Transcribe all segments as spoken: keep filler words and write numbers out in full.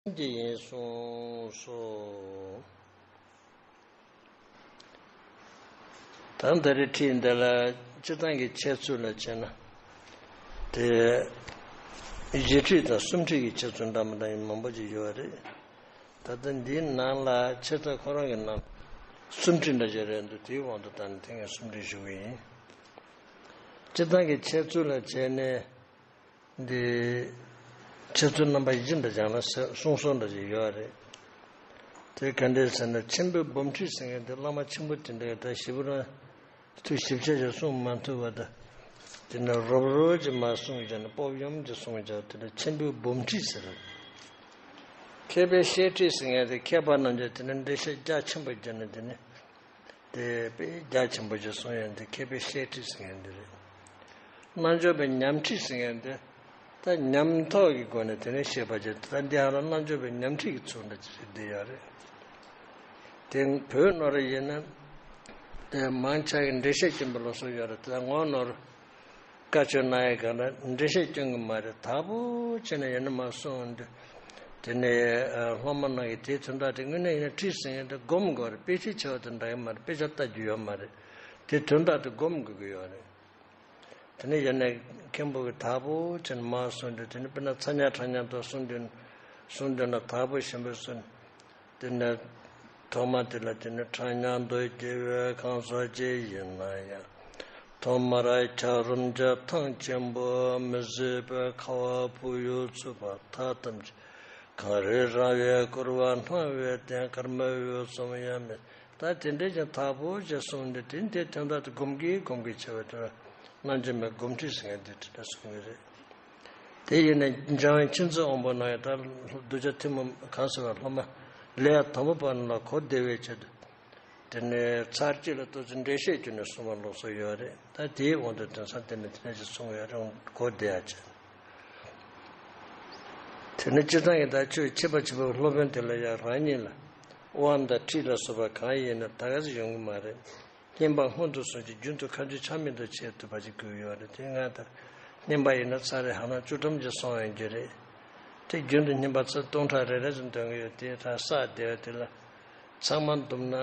གྱི་ཡིན་གསུངས་སོ། ད་ད་རེས་ཁྲིད་འདི་ལ་སྤྱིར་བཏང་གི་འཆད་ཚུལ་ལ་བྱས་ན། དེ་བཞི་ཁྲིད་དང་གསུམ་ཁྲིད་ཀྱི་འཆད་ཚུལ་འདྲ་མི་འདྲ་ཡིན་མང་པོ་ཅིག་ཡོད་རེད། ད་ལྟ་འདིའི་ནང་ལ་ཆེ་ས་ཁོ་རང་གི་ནང་གསུམ་ཁྲིད་འདྲ་ཅིག་རེད་འདུག་དེའི་དབང་དུ་བཏང་ནས་དེ་ངས་གསུམ་ཁྲིད་ཞུ་གི་ཡིན། སྤྱིར་བཏང་གི་འཆད་ཚུལ་ལ་བྱས་ནས། འདི་འཆད་ཚུལ་རྣམ་པ་བཞི་འདྲ་སྦྱངས་ལ་གསུང་སྲོལ་འདྲ་ཅིག་ཡོད་རེད། དེ་ག་འདྲས་ཟེར་ན་མཆིམས་ཕུའི་འབུམ་ཁྲིད་ཟེར་མཁན་དེ་བླ་མ་ཆེན་པོ་དེ་འདྲས་ད་ཞིབ་རང་ཐུགས་ཞིབ་ཆ་ཞིག་གསུང་མ་ཐུབ་པ་དང་། དེ་ནས་རོབ་རོབ་ཅིག་མར་གསུང་བྱས་ནས་སྤོབས་ཡོམ་ཅིག་གསུང་བྱས། དེ་ནས་མཆིམས་ཕུའི་འབུམ་ཁྲིད་ཟེར་རེད། མཁས་པའི་བཤད་ཁྲིད་ཟེར་མཁན་དེ་མཁས་པ་རྣམས་ཀྱིས་དེ་ནས་འགྲེལ་བཤད་རྒྱ་ཆེན་པོ་བརྒྱབ་ནས་དེ་ནས། དེ་དཔེ་རྒྱ་ཆེན་པོ་ཞིག་གསུངས་ཡོད་འདི་མཁས་པའི་བཤད་ཁྲིད་ཟེར་མཁན་འདི་རེད། རྣལ་འབྱོར་པའི་ཉམས་ཁྲིད་ཟེར་མཁན་འདི་ད་ཉམས་ཐོག་གི་སྒོ་ནས་དེ་ནས་བཤད་པ་ཅིག་ད་འདི་ཧ་ལམ་རྣལ་འབྱོར་པའི་ཉམས་ཁྲིད་ཀྱི་ཚུལ་འདྲ་ཅིག་བསྡད་ཡོད་རེད། དེ་བོད་ནོར་ཡིན་ན་དེ་མང་ཆེ་གི་འགྲེལ་བཤད་སྐྱོན་པ་ལོགས་སུ་ཡོད་རེད། དེ་ངོ་ནོར། བཀའ་ཆོས་གནང་ཡས་སྒང་ལ་འགྲེལ་བཤད་སྐྱོན་གྱི་མ་རེད། དག་པོ་བྱས་ནས་ཡོད་ན་མ་གསུངས་འདུག་དེ་ནས་སློབ་མ་རྣམས་ཀྱིས་དེའི་དོན་དག་དེ་དངོས་གནས་ཡིན་ན་ཁྲིད་ཟིན་ཡོད་དེ་སྒོམ་དགོས་རེད། དཔེ་ཁྲིད་བྱས་པ་དང་འདྲ་གི་མ་རེད། དཔེ་ཆ་ལྟ་རྒྱུ་ཡོད་མ་རེད། དེའི་དོན་དག་དེ་སྒོམ་དགོས་ཀྱི་ཡོད་རེད། དེ་ནས་ཡོད་ན་མཁན་པོ་གིས་དག་པོ་བྱས་ནས་མ་གསུངས་འདུག་དེ་ནས་དཔེར་ན་ཚ་ཉ་ཁྲག་ཉ་དང་གསུངས་འདུག་གསུངས་འདུག་ན་དག་པོ་ཞིམ་པོ་གསུངས། དེ་ནས་ཐོག་མ་དེ་ལ་དེ་ནི་ཁྲག་ཉག་དུ་སྐྱེ་བའི་གང་ཟག་ཅིག་ཡིན་ན་ཡང་། ཐོག་མར་འཁྱགས་རོམ་གྱི་ཐང་ཆེན་པོ་མི་བཟོད་པའི་ཁ་བ་བུ་ཡུག་འཚུབ་པ་ཐག་ཏམ་གྱི་གངས་རི་ར་བས་བསྐོར་བ་སྣང་བའི་རྟེན་དཀར་མོ་འོད་གསུམ་ཡང་མེད། ད་དེ་འདྲའི་ཀྱང་དག་པོ་ཞེས་གསུངས་ཏེ་དེ་འདྲའི་དོན་དག་དེ་སྒོམ་གྱིས་སྒོམ་གྱིས་བྱས་པ་དེ་ལ་རྣལ་འབྱོར་མའི་སྒོམ་ཁྲིད་ཟེར་མཁན་དེ་དེ་འདྲ་གསུང་གི་རེད། དེ་ཡིན་ན་འཇམ་དབྱངས་མཁྱེན་བརྩེ་དབང་པོ་ནང་ཡང་ད་གདུལ་བྱ་ཐུན་མོང་གང་ཟེར་བ་སློབ་མ་ལས་དང་པོ་པ་རྣམས་ལ་གོ་བདེ་བའི་ཆེད་དུ། དེ་ནས་ཚར་གཅིག་ལ་ཏོག་ཙམ་འགྲེལ་བཤད་བརྒྱབ་ནས་གསུངས་པ་ལོགས་སུ་ཡོད་རེད། ད་དེའི་དབང་དུ་དེང་སང་དེ་ནས་དེ་འདྲ་ཞིག་གསུངས་ཡོད་རེད། གོ་བདེ་ཡ་ཆེད། དེ་ནས་སྤྱིར་བཏང་གི་ད་ཆོས་ཁྱད་པར་ཆེ་བའི་སློབ་དཔོན་དེ་ལ་ཡང་རང་ཉིད་ལ་དབང་དང་ཁྲིད་ལ་སོགས་པ་གང་ཡིན་ན་ད་ག་ཚོད་ཡོང་གི་མ་རེད། བསྙེན་པ་སྔོན་དུ་སོང་ཅིང་རྒྱུན་དུ་ཁ་མཆུ་ཆག་མེད་དུ་བྱེད་ཐུབ་པ་ཞིག་དགོས་ཡོད་རེད། དེ་ང་ལྟར་བསྙེན་པ་ཡིན་ན་ཚར་རེ་ཧ་ལམ་བཅུ་ཐམ་ཅིག་སོང་ཡོང་རྒྱུ་རེད། དེ་རྒྱུན་དུ་བསྙེན་པ་ཚར་སྟོང་ཕྲག་རེ་རེ་ཙམ་འདོན་གྱི་ཡོད། དེ་ད་བསགས་བསྡད་པ་དེ་ལ་ཚང་མ་བསྡོམས་ན་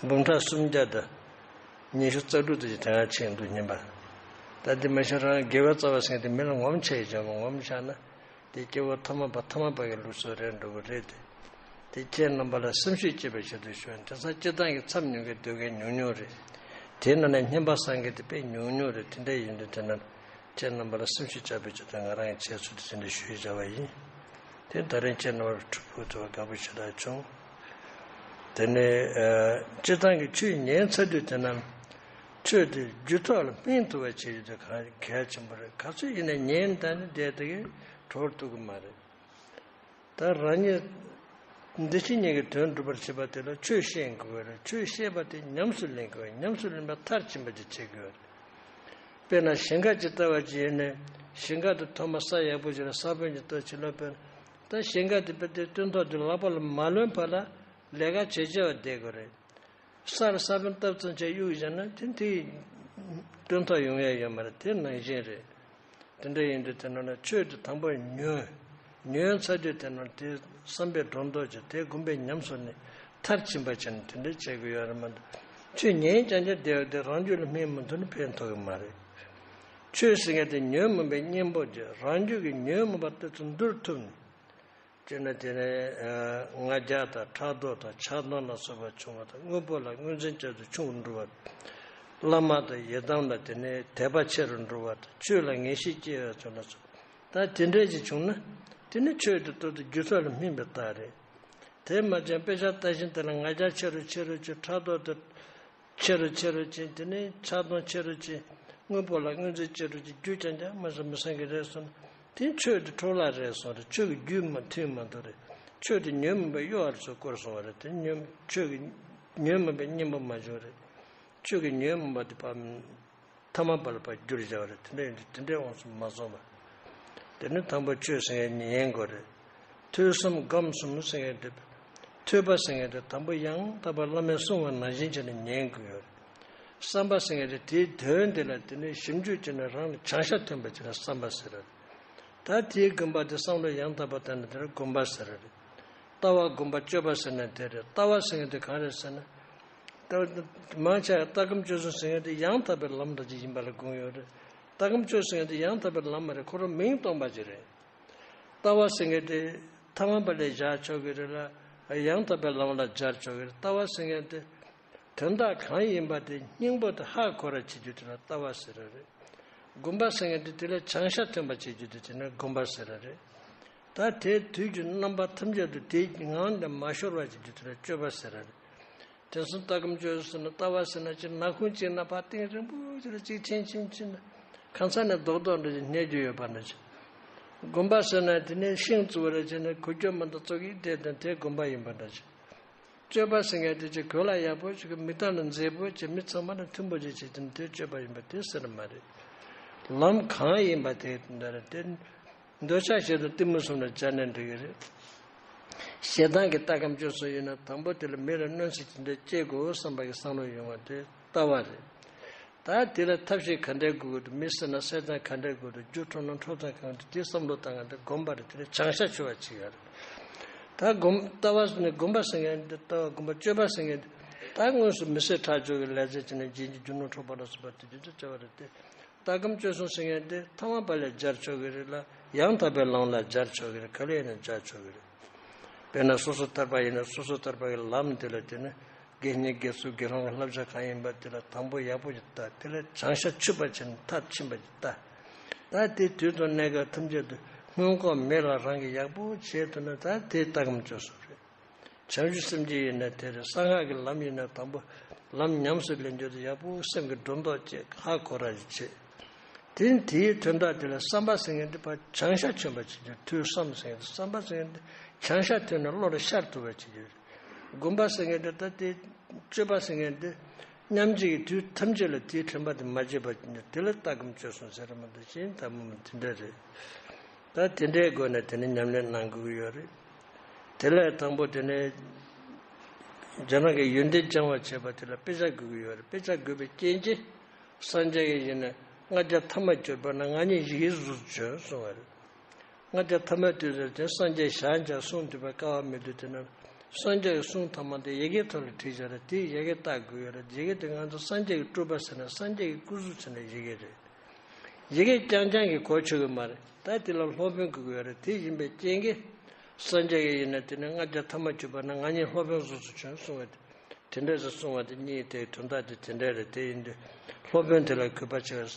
འབུམ་ཕྲག་སུམ་བརྒྱ་དང་ཉི་ཤུ་རྩ་དྲུག་དེ་ཅིག་དེ་སྔ་ཕྱིན་འདུག་བསྙེན་པ། ད་དེ་མ་གཞི་རང་དགེ་བའི་རྩ་བ་ཟེར་མཁན་དེ་མི་ལ་ངོམས་ཆེ་ཡི་ཅང་ངོམས་བཞག་ན། དེ་སྐྱེ་བོ་ཐ་མལ་པ་ཐ་མལ་པ་གི་ལུགས་སྲོལ་རེད་འགྲོ་གི་རེད་དེ། དེ་ཁྱེད་རྣམ་པ་ལ་སེམས་ཤུགས་བསྐྱེད་པའི་ཆེད་དུ་ཞུ་ཡིན། དེང་སང་སྤྱིར་བཏང་གི་མཚམས་ཉོ་མཁན་སྡོད་མཁན་ཉུང་ཉུང་རེད། དེའི་ནང་ནས་བསྙེན་པ་བསགས་མཁན་དེ་དཔེ་ཉུང་ཉུང་རེད། དེ་འདྲ་ཡིན་དུས་དེ་ན་ཁྱེད་རྣམ་པ་ལ་སེམས་ཤུགས་བསྐྱེད་པའི་ཆེད་དུ་ང་རང་གི་འཆད་ཚུལ་དེ་དེ་འདྲ་ཞུས་བྱ་བ་ཡིན། དེ་ད་རིང་ཁྱེད་རྣམ་པར་གྲུབ་པ་ཐུབ་པ་དགའ་པོ་ཞེ་དྲག་བྱུང་། དེ་ནས་སྤྱིར་བཏང་གི་ཆོས་ཉན་ཚར་དུས་དེ་ན་ཆོས་དེ་རྒྱུད་ཐོག་ལ་སྨིན་ཐུབ་པ་བྱེད་རྒྱུ་དེ་གལ་ཆེན་པོ་རེད། ག་ཚོད་ཡིན་ན་ཉན་བསྡད་ན་བསྡད་དེ་གི་གྲོལ་ཐུབ་ཀྱི་མ་རེད། ད་རང་ཉིད་འདི་ཕྱི་གཉིས་ཀྱི་དོན་སྒྲུབ་པར་བྱེད་པ་དེ་ལ་ཆོས་ཤེས་དགོས་པ་རེད། ཆོས་ཤེས་པ་དེ་ཉམས་སུ་ལེན་དགོས་པ་རེད། ཉམས་སུ་ལེན་པ་མཐར་ཕྱིན་པ་ཅིག་བྱེད་དགོས་པ་རེད། དཔེར་ན་ཞིང་ཁ་ཅིག་ལྟ་བ་ཅིག་ཡིན་ནའི་ཞིང་ཁ་དེ་ཐོག་མ་ས་ཡག་པོ་ཅིག་ལ་ས་བོན་ཅིག་གཏོར་བྱེད་ལ། དཔེར་ན་ད་ཞིང་ཁ་དེ་དཔེ་དེ་སྟོན་ཐོག་དེ་ལག་པ་ལ་མ་ལོན་བར་ལ་ལས་ཀ་བྱེད་བྱེད་པ་བསྡད་དགོས་རེད། ས་ལ་ས་བོན་བཏབ་ཙམ་བྱས་གཡུག་བཞག་ན་དེ་དེའི་སྟོན་ཐོག་ཡོང་ཡ་ཡོད་མ་རེད། དེ་ནང་བཞིན་རེད། དེ་འདྲ་ཡིན་དུས་དེ་ནང་ལ་ཆོས་དེ་དང་པོ་ཉོན། ཉོན་ཚར་དུས་དེ་ནང་དེ་བསམ་པས་སྒྲོ་འདོགས་ཀྱིས་དེ་སྒོམ་པས་ཉམས་སུ་ནི་མཐར་ཕྱིན་པ་བྱས་ནས་དེ་འདྲ་བྱེད་དགོས་ཡོད་རེད་མ་གཏོགས། ཆོས་ཉན་རྐྱང་རྐྱང་བསྡད་པ་དེ་རང་རྒྱུད་ལ་སྨིན་མི་ཐུབ་ན་ཕན་ཐོགས་ཀྱི་མ་རེད། ཆོས་ཟེར་མཁན་དེ་ཉོན་མོངས་པའི་གཉེན་པོ་དེ་རང་རྒྱུད་ཀྱི་ཉོན་མོངས་པ་དེ་ཚོ་འདུལ་ཐུབ་ནས། སྤྱིར་ན་དེ་ནས་ལྔ་བརྒྱ་དང་ཕྲག་དོག་དང་ཆགས་སྡང་ལ་སོགས་པ་ཆུང་བ་དང་དངོས་པོ་ལ་དངོས་འཛིན་བྱ་སྟེ་ཆུང་རུ་འགྲོ་བ། བླ་མ་དང་ཡི་དམ་ལ་དེ་ནས་དད་པ་ཆེ་རུ་འགྲོ་བ་དང་ཆོས་ལ་ངེས་ཤེས་སྐྱེ་བ་ཚོ་ལ་སོགས། ད་དེ་འདྲས་ཅིག་བྱུང་ན་དེ་ནི་ཆོས་དེ་ཏོག་ཏུ་རྒྱུ་ཚོགས་ལ་སྨིན་པའི་རྟགས་རེད། དེ་མ་བྱུང་དཔེ་ཆ་ལྟ་བཞིན་དེ་ལ་ང་རྒྱལ་ཆེ་རུ་ཆེ་རུ་ཆེ། ཕྲག་དོག་དེ་ཆེ་རུ་ཆེ་རུ་ཕྱིན། དེ་ནས་ཆགས་སྡང་ཆེ་རུ་ཕྱིན། དངོས་པོ་ལ་དངོས་འཛིན་ཆེ་རུ་ཕྱིན། རྒྱུ་རྐྱང་རྐྱང་མ་བསམ་མི་བསམ་གྱི་རེད་སོང་ན་དེ་ཆོས་དེ་འཕྲོ་བརླག་རེད་སོང་རེད། ཆོས་ཀྱི་རྒྱུ་མ་མཐུན་མ་མཐུན་རེད། ཆོས་དེ་ཉོན་མོངས་པའི་གཡོ་བ་ལ་སོགས་བསྐོར་སོང་བ་རེད། དེ་ཉོན་ཆོས་ཀྱི་ཉོན་མོངས་པའི་གཉེན་པོ་མ་བྱུང་རེད། ཆོས་ཀྱི་ཉོན་མོངས་པ་དེ་ཕར་ཐ་མལ་པ་ལ་ཕར་བསྒྱུར་བཞག་པ་རེད། དེ་འདྲ་ཡིན་དུས་དེ་འདྲའི་དབང་གསུམ་མ་སོང་བ། དེ་ནི་དང་པོ་ཆོས་ཟེར་མཁན་ཉན་དགོས་རེད། ཐོས་བསམ་སྒོམ་གསུམ་ཟེར་མཁན་དེ། ཐོས་པ་ཟེར་མཁན་དེ་དང་པོ་ཡང་དག་པར་བླ་མས་གསུངས་པ་ནང་བཞིན་བྱས་ནས་ཉན་དགོས་ཡོད་རེད། བསམ་པ་ཟེར་མཁན་དེ་དེའི་དོན་དེ་ལ་དེ་ནས་ཞིབ་འཇུག་བྱས་ནས་རང་ལ་བྱང་ཤ་ཐོན་པ་བྱས་ནས་བསམ་པ་ཟེར་རེད། ད་དེའི་དགོངས་པ་དེ་བསམ་བློ་ཡང་དག་པ་བཏང་ན་དེ་ལ་སྒོམ་པ་ཟེར་རེད། ལྟ་བ་སྒོམ་པ་སྤྱོད་པ་ཟེར་ན་དེ་རེད། ལྟ་བ་ཟེར་མཁན་དེ་གང་རེད་ཟེར་ན། ལྟ་བ་མང་ཆེ་བ་ལྟ་སྒོམ་སྤྱོད་གསུམ་ཟེར་མཁན་དེ་ཡང་དག་པའི་ལམ་འདྲ་ཅིག་ཡིན་པ་ལ་དགོངས་ཡོད་རེད། ལྟ་སྒོམ་སྤྱོད་ཟེར་མཁན་དེ་ཡང་དག་པའི་ལམ་མ་རེད། ཁོ་རང་མིང་སྟོན་པ་ཅིག་རེད། ལྟ་བ་ཟེར་མཁན་དེ་ཐ་མལ་པ་ལ་བཞག་ཆོག་གི་རེད་ལ། ཡང་དག་པའི་ལམ་ལ་སྦྱར་ཆོག་གི་རེད། ལྟ་བ་ཟེར་མཁན་དེ་དོན་དག་གང་ཡིན་པ་དེ་སྙིང་པོ་དེ་ཧ་གོ་ར་བྱེད་རྒྱུ་དེ་ལ་ལྟ་བ་ཟེར་ར་རེད། སྒོམ་པ་ཟེར་མཁན་དེ་དེ་ལ་བྱང་ཤ་ཐོན་པ་བྱེད་རྒྱུ་དེ་དེ་ནི་སྒོམ་པ་ཟེར་ར་རེད། ད་དེ་དུས་ཀྱི་རྣམ་པ་ཐམས་ཅད་དུ་དེའི་ངང་ལས་མ་ཤོར་བ་བྱེད་རྒྱུ་དེ་ལ་སྤྱོད་པ་ཟེར་ར་རེད། དེང་སང་ལྟ་སྒོམ་སྤྱོད་ཟེར་ན་ལྟ་བ་ཟེར་ན་ཅིག་ནག་ཁུང་གཅིག་ན་ཕར་གཏིང་རིང་པོ་ཅིག་ལ་གཅིག་ཕྱིན་ཕྱིན་ཕྱིན་ན་གང་ས་ནས་རྡོག་རྡོག་འདྲ་ཅིག་རྙེད་རྒྱུ་ཡོད་པ་འདྲ་ཅིག་སྒོམ་པ་ཟེར་ན་དེ་ནས་ཤིང་བཙུགས་པ་རེད་བྱས་ན་གོས་སྐྱོན་མ་འདྲ་བཙུགས་ཀྱི་བསྡད་དང་དེ་སྒོམ་པ་ཡིན་པ་འདྲ་ཅིག་སྤྱོད་པ་ཟེར་མཁན་དེ་ཅིག་གོས་ལ་ཡག་པོ་ཅིག་གི་མིག་ལྟ་ལ་མཛེས་པོ་ཅིག་མི་ཚང་མ་ལ་མཐུན་པོ་ཅིག་བྱེད་དེ་ནི་དེ་སྤྱོད་པ་ཡིན་པ་དེ་ཟེར་མ་རེད། ལམ་གང་ཡིན་པ་དེ་འདྲ་རེད་དེ། འདོད་ཆགས་ཞེ་སྡང་གཏི་མུག་གསུམ་ལ་སྦྱར་ནས་འགྲིག་གི་རེད། ཞེ་སྡང་གི་ལྟ་སྒོམ་སྤྱོད་གསུམ་ཡིན་ན་དང་པོ་དེ་ལ་མི་ལ་གནོད་འཚེ་ཅི་འདྲ་སྐྱེལ་དགོས་བསམ་པ་གི་བསམ་བློ་ཡོང་བ་དེ་ལྟ་བ་རེད། ད་དེ་ལ་ཐབས་ཤེས་ག་འདྲའི་དགོས་ཀྱི་འདུག་མི་བསད་ན་བསད་སྟངས་ག་འདྲའི་དགོས་འདུག་རྒྱུ་འཕྲོག་ན་འཕྲོག་སྟངས་གང་འདུག་དེ་བསམ་བློ་བཏང་ང་དེ་སྒོམ་པ་རེད། དེ་ལ་བྱང་ཤ་ཆུ་བ་ཅིག་ཡོད་རེད། ད་སྒོམ་ལྟ་བ་ནི་སྒོམ་པ་ཟེར་མཁན་འདི་ལྟ་བ་སྒོམ་པ་སྤྱོད་པ་ཟེར་མཁན་འདི་ད་དངོས་སུ་མི་བསད་ཁྲག་སྦྱོར་གྱི་ལས་རྩ་བྱས་ནས་རྗེས་ཀྱི་རྒྱུ་ནོར་འཕྲོག་པ་ལ་སོགས་པ་དེ་རྒྱུ་མཚན་བྱ་བ་རེད་དེ། ལྟ་སྒོམ་སྤྱོད་གསུམ་ཟེར་མཁན་དེ་ཐ་མལ་པ་ལས་སྦྱར་ཆོག་གི་རེད་ལ་ཡང་དག་པའི་ལམ་ལ་སྦྱར་ཆོག་གི་རེད། ག་ལ་ཡིན་ན་སྦྱར་ཆོག་གི་རེད། དཔེར་ན་སོ་སོ་ཐར་པ་ཡིན་ན་སོ་སོ་ཐར་པ་གི་ལམ་དེ་ལ་དེ་ནི་དགེ་བསྙེན་དགེ་ཚུལ་དགེ་སློང་གི་བསླབ་བྱ་གང་ཡིན་པ་དེ་ལ་དང་པོ་ཡག་པོ་ཞིག་ལྟ། དེ་ལ་བྱང་ཤ་ཆུད་པ་བྱས་ནས་མཐར་ཕྱིན་པ་ཞིག་ལྟ། ད་དེ་དུས་དང་གནས་སྐབས་ཐམས་ཅད་དུ་སྔོན་འགོག་མེད་ལ་རང་གིས་ཡག་པོ་བྱས་ཐུབ་ན་ད་དེ་ལྟ་སྒོམ་སྤྱོད་གསུམ་རེད། བྱང་ཆུབ་སེམས་བསྐྱེད་ཡིན་ན་དེ་རེད། གསང་སྔགས་ཀྱི་ལམ་ཡིན་ན་དང་པོ་ལམ་ཉམས་སུ་ལེན་རྒྱུ་དེ་ཡག་པོ་སེམས་ཀྱི་སྒྲོ་འདོགས་བཅད་ཧ་གོ་ར་ཞིག་བྱེད། དེ་ནི་དེའི་དོན་དག་དེ་ལ་བསམ་པ་ཟེར་མཁན་དེ་ཕར་བྱང་ཤ་ཐོན་པ་བྱེད་རྒྱུ། ཐོས་བསམ་ཟེར་མཁན་དེ་བསམ་པ་ཟེར་མཁན་དེ་བྱང་ཤ་ཐོན་ནས་བློ་ལ་ཤར་ཐུབ་པ་བྱེད་རྒྱུ་རེད། སྒོམ་པ་ཟེར་མཁན་དེ་ད་དེ་སྤྱོད་པ་ཟེར་མཁན་དེ་སྙམ་བྱེད་ཀྱི་དུས་ཐམས་ཅད་ལ་དེའི་དྲན་པ་དེ་མ་བརྗེད་པ་བྱེད་རྒྱུ་དེ་ལ་ལྟ་སྒོམ་སྤྱོད་གསུམ་ཟེར་ར་མ་གཏོགས་གཞན་དག་མ་མ་དེ་འདྲ་རེད། ད་དེ་འདྲའི་སྒོ་ནས་དེ་ནི་ཉམས་ལེན་གནང་དགོས་ཀྱི་ཡོད་རེད། དེ་ལས་དང་པོ་དེ་ནི་རྒྱ་ནག་གི་ཡོན་ཏན་སྦྱང་བ་བྱེད་པ་དེ་ལ་དཔེ་ཆ་དགོས་ཀྱི་ཡོད་རེད། དཔེ་ཆ་དགོས་པའི་རྐྱེན་གྱིས་སངས་རྒྱས་ཀྱི་ཡིན་ན་ལྔ་བརྒྱ་ཐ་མ་གྱུར་པ་ན་ང་ཉིད་ཡི་གེའི་གཟུགས་སུ་བྱོན་གསུངས་པ་རེད། ལྔ་བརྒྱ་ཐ་མའི་དུས་སུ་དེ་སངས་རྒྱས་ཞལ་མཇལ་གསུང་ཐོས་པའི་སྐལ་བ་མི་འདུག་དེ་ན་སངས་རྒྱས་ཀྱི་གསུང་ཐ་མ་དེ་ཡི་གེའི་ཐོག་ལ་བྲིས་བཞག་རེད། དེ་ཡི་གེ་བལྟ་དགོས་ཡོད་རེད། ཡི་གེ་དེ་ང་ཚོ་སངས་རྒྱས་ཀྱི་སྤྲུལ་པ་ཟེར་ན་སངས་རྒྱས་ཀྱི་སྐུ་གཟུགས་ཟེར་ན་ཡི་གེ་རེད། ཡི་གེ་རྐྱང་རྐྱང་གིས་གོ་ཆོད་ཀྱི་མ་རེད། ད་དེ་ལ་སློབ་དཔོན་དགོས་ཀྱི་ཡོད་རེད། དེ་ཡིན་པའི་རྐྱེན་གྱིས་སངས་རྒྱས་ཀྱི་ཡིན་ན་དེ་ནི་ལྔ་བརྒྱ་ཐ་མ་གྱུར་པ་ན་ང་ཉིད་སློབ་དཔོན་གཟུགས་སུ་བྱོན་གསུང་བ་དེ་དེ་འདྲ་ཞིག་གསུང་བ་དེ་གཉིས་དེའི་དོན་དག་དེ་དེ་འདྲ་རེད། དེ་ཡིན་དུས་སློབ་དཔོན་དེ་ལ་གུས་པ་བྱེད།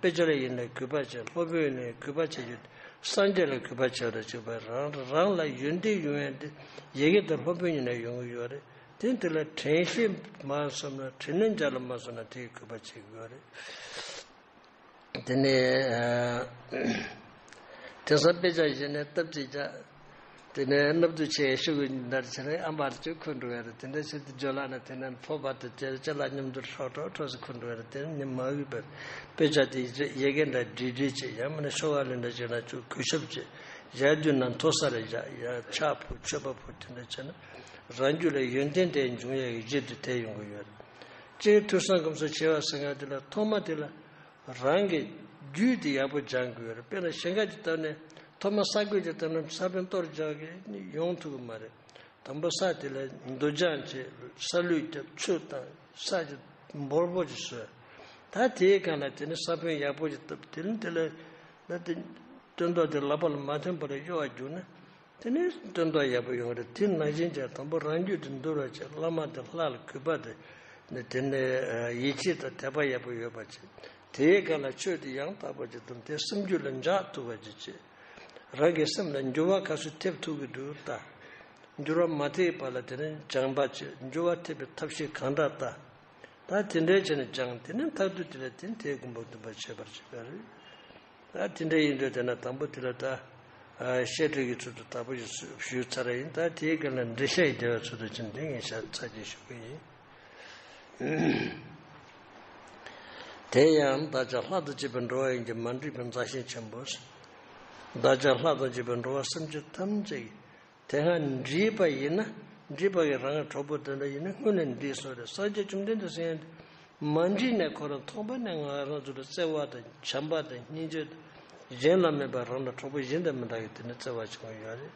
དཔེ་ཆ་ལ་ཡིན་ན་གུས་པ་བྱེད། སློབ་དཔོན་ཡིན་ན་གུས་པ་བྱེད་རྒྱུ། སངས་རྒྱས་ལ་གུས་པ་བྱེད་ར་བྱེད་པ་རང་རང་ལ་ཡོན་ཏན་ཡོང་ཡ་དེ་ཡི་གེ་དང་སློབ་དཔོན་ཡིན་ན་ཡོང་གི་ཡོད་རེད། དེ་དེ་ལ་དྲན་ཤེས་མ་སོང་ན་དྲན་ནས་འཇགས་ལ་མ་སོང་ན་དེའི་གུས་པ་བྱེད་ཀྱི་ཡོད་རེད། དེ་ནས་དེང་སང་དཔེ་ཆ་བཞག་ནས་སྟབས་ཅིག་བྱ། དེ་ནས་སྣབས་དུ་ཆེ་ཤོག་གུ་འདར་བྱས་ནས་ཨ་མར་ཅིག་འཁུར་འགྲོ་བས་རེད། དེ་འདྲ་བྱས་ཏེ་ཇོ་ལགས་ནས་དེ་ནས་ཕོ་བར་དུ་བྱས་ཅ་ལག་མཉམ་དུ་ཧྲོག་ཧྲོག་ཧྲོག་སེ་འཁུར་འགྲོ་བས་རེད། དེ་ནས་མ་འོས་པའི་དཔེ་ཆ་དེ་ཡི་གེ་འདྲ་བྲིས་བྲིས་བྱས་ཡང་མིན་ན་ཤོག་ཁ་ལེན་འདྲ་བྱས་ན་ཅུ་གུས་ཞབས་བྱས་ཡར་བསྡུས་ན་མཐོ་ས་རེ་བཞག་ཡར་ཕྱག་ཕུལ་མཆོད་པ་ཕུལ་དེ་འདྲ་བྱས་ན་རང་རྒྱུད་ལ་ཡོན་ཏན་དེ་འབྱུང་ཡག་གི་གཞི་དེ་དེ་ཡོང་གི་ཡོད་རེད། སྤྱིར་ཐོས་བསམ་སྒོམ་གསུམ་བྱེད་པ་ཟེར་མཁན་དེ་ལ་ཐོག་མ་དེ་ལ་རང་གི་རྒྱུད་དེ་ཡག་པོ་སྦྱང་དགོས་རེད། དཔེར་ན་གཞན་དགའ་གྱི་སྟབས་ནས་ཐོག་མ་ས་རྒོད་ཀྱི་སྟབས་ན་ས་བོན་གཏོར་སྦྱང་གི་ཡོང་ཐུབ་ཀྱི་མ་རེད། དང་པོ་ས་དེ་ལ་འདུ་སྦྱང་བྱེད། ས་ལུད་རྒྱབ་ཆུ་བཏང་ས་ཀྱི་འབོར་པོ་ཅིག་བཟོས། ད་དེའི་སྒང་ལ་དེ་ནི་ས་བོན་ཡག་པོ་ཅིག་བཏབ་དེ་ནི་དེ་ལ་ན་དེ་སྟོན་ཐོག་དེ་ལག་པ་ལ་མ་ཐོན་པར་གཡོ་བ་བརྒྱུགས་ན། དེ་ནས་སྟོན་ཐོག་ཡག་པོ་ཡོང་གི་རེད། དེ་ནང་བཞིན་བྱས་དང་པོ་རང་རྒྱུད་དེ་འདུལ་བར་བྱེད། བླ་མ་དང་ལྷ་ལ་གུས་པ་དེ་ནི་དེ་ནས་ཡིད་ཆེས་དང་དད་པ་ཡག་པོ་ཡོད་པ་བྱེད། དེའི་སྒང་ལ་ཆོས་དེ་ཡང་དག་པ་ཅིག་དང་དེ་སེམས་རྒྱུད་ལ་འཇགས་ཐུབ་པ་ཅིག་བྱེད། རང་གི་སེམས་ལ་འགྱུར་བ་ག་ཚོད་ཐེབས་ཐུབ་ཀྱི་འདུག་ལྟ། འགྱུར་བ་མ་ཐེབས་པ་ལ་དེ་ནས་སྦྱང་བ་བྱེད། འགྱུར་བ་ཐེབས་པའི་ཐབས་ཤེས་གང་འདྲ་ལྟ། ད་དེ་འདྲའི་བྱས་ནས་སྦྱངས་དེ་ནས་མཐར་ཐུག་དེ་ལ་དེ་ནས་དེའི་གོ་འཕང་བདེན་པ་བྱེད་པར་བྱེད་པ་རེད། ད་དེ་འདྲ་ཡིན་དུས་དེ་ན་དང་པོ་དེ་ལ་ད་བཤད་སྒྲོས་ཀྱི་ཚུལ་དུ་དག་པོ་ཞིག་ཞུས་ཚར་ཡིན། ད་དེའི་སྒང་ལ་འགྲེལ་བཤད་ཀྱི་འགྲེལ་བའི་ཚུལ་དུ་ཕྱིན་དེ་ངས་ཤ་ཚ་གྱིས་ཞུ་གི་ཡིན། དེ་ཡང་བདག་ཅག་ལྷ་དང་བཅས་པའི་འགྲོ་བ་ཡིན་གྱི་མ་འདྲིས་པའི་མཛའ་ཞིང་ཆེན་པོ། བདག་ཅག་ལྷ་དང་བཅས་པའི་འགྲོ་བ་སེམས་ཅན་ཐམས་ཅད་ཀྱི་དེ་སྔ་འདྲིས་པ་ཡིན་ན་འདྲིས་པ་གིས་རང་གི་གྲོགས་པོ་དེ་འདྲ་ཡིན་ན་སྔོན་ནས་འདྲིས་སོང་རེད། སངས་རྒྱས་བཅོམ་ལྡན་འདས་ཟེར་མཁན་དེ་མ་འདྲིས་ནས་ཁོ་རང་ཐོག་མ་ནས་ང་རང་ཚོ་ལ་བརྩེ་བ་དང་བྱམས་པ་དང་སྙིང་རྗེ་དང་ གཞན་ལ་མེད་པར་རང་ལ་གྲོགས་པོ་གཞན་དང་མི་འདྲ་བའི་དེ་ནི་བརྩེ་བ་བྱུང་ཡོད་རེད།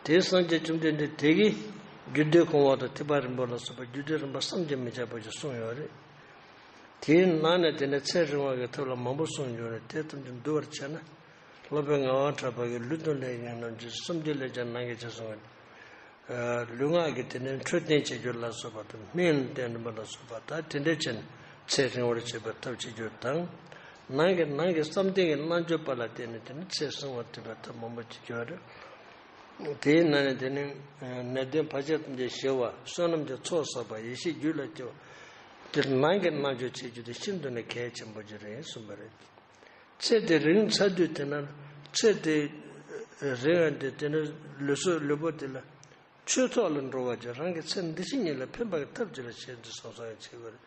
དེའི་སངས་རྒྱས་བཅོམ་ལྡན་འདས་དེ་གིས་རྒྱུ་འབྲས་གོ་འཕང་དང་ཐེག་པ་རིམ་པ་ལ་སོགས་པ་རྒྱུ་འབྲས་རིམ་པ་བསམ་གྱིས་མི་ཁྱབ་པ་ཞིག་གསུངས་ཡོད་རེད། དེའི་ནང་ནས་དེ་ནི་ཚེ་རིང་བ་གི་ཐབས་ལ་མང་པོ་གསུངས་ཡོད་རེད། དེ་ཐམས་ཅད་བསྡུ་བར་བྱས་ན། སློབ་དཔོན་ངག་དབང་གྲགས་པ་གིས་ལུས་དང་ལས་ཀྱི་རྣམ་འགྱུར་སུམ་ཅུ་ལས་ཀྱང་ནང་གི་ཅེས་གསུངས་པ། ལུས་ངག་གི་དེ་ནས་འཕྲོད་བསྟེན་བྱེད་རྒྱུ་ལ་སོགས་པ་དང་སྨན་བསྟེན་པ་ལ་སོགས་པ་དང་དེ་འདྲའི་ཕྱིར་ཚེ་རིང་བར་བྱེད་པའི་ཐབས་བྱེད་རྒྱུ་དང་། ནང་གི་ནང་གི་བསམ་གཏན་གྱི་རྣལ་འབྱོར་པ་ལ་བརྟེན་ནས་དེ་ནི་ཚེ་བསྲིང་བར་བྱེད་པའི་ཐབས་མང་པོ་བྱེད་རྒྱུ་རེད། དེའི་ནང་ནས་དེ་ནི་ནད་གདོན་བར་ཆད་ཐམས་ཅད་ཞི་བ། བསོད་ནམས་ཀྱི་ཚོགས་བསགས་པ། ཡེ་ཤེས་རྒྱུད་ལ་སྐྱེ་བ། དེ་ནང་གི་རྣལ་འབྱོར་བྱེད་རྒྱུ་དེ་ཤིན་ཏུ་ནས་གལ་ཆེན་པོ་ཅིག་རེད་གསུངས་པ་རེད། ཚེ་དེ་རིང་ཚར་དུས་དེ་ན། ཚེ་དེ་རིང་ཡང་དེ་དེ་ནི་ལུས་སྲོག་ལུས་པོ་དེ་ལ་ཆོས་ཐོག་ལ་འགྲོ་བ་ཅིག་རང་གི་ཚེ་འདི་ཕྱི་གཉིས་ལ་ཕན་པ་གི་ཐབས་ཅིག་ལ་བྱེད་འདི་སོང་སོང་ཡང་བྱེད་དགོས་རེད།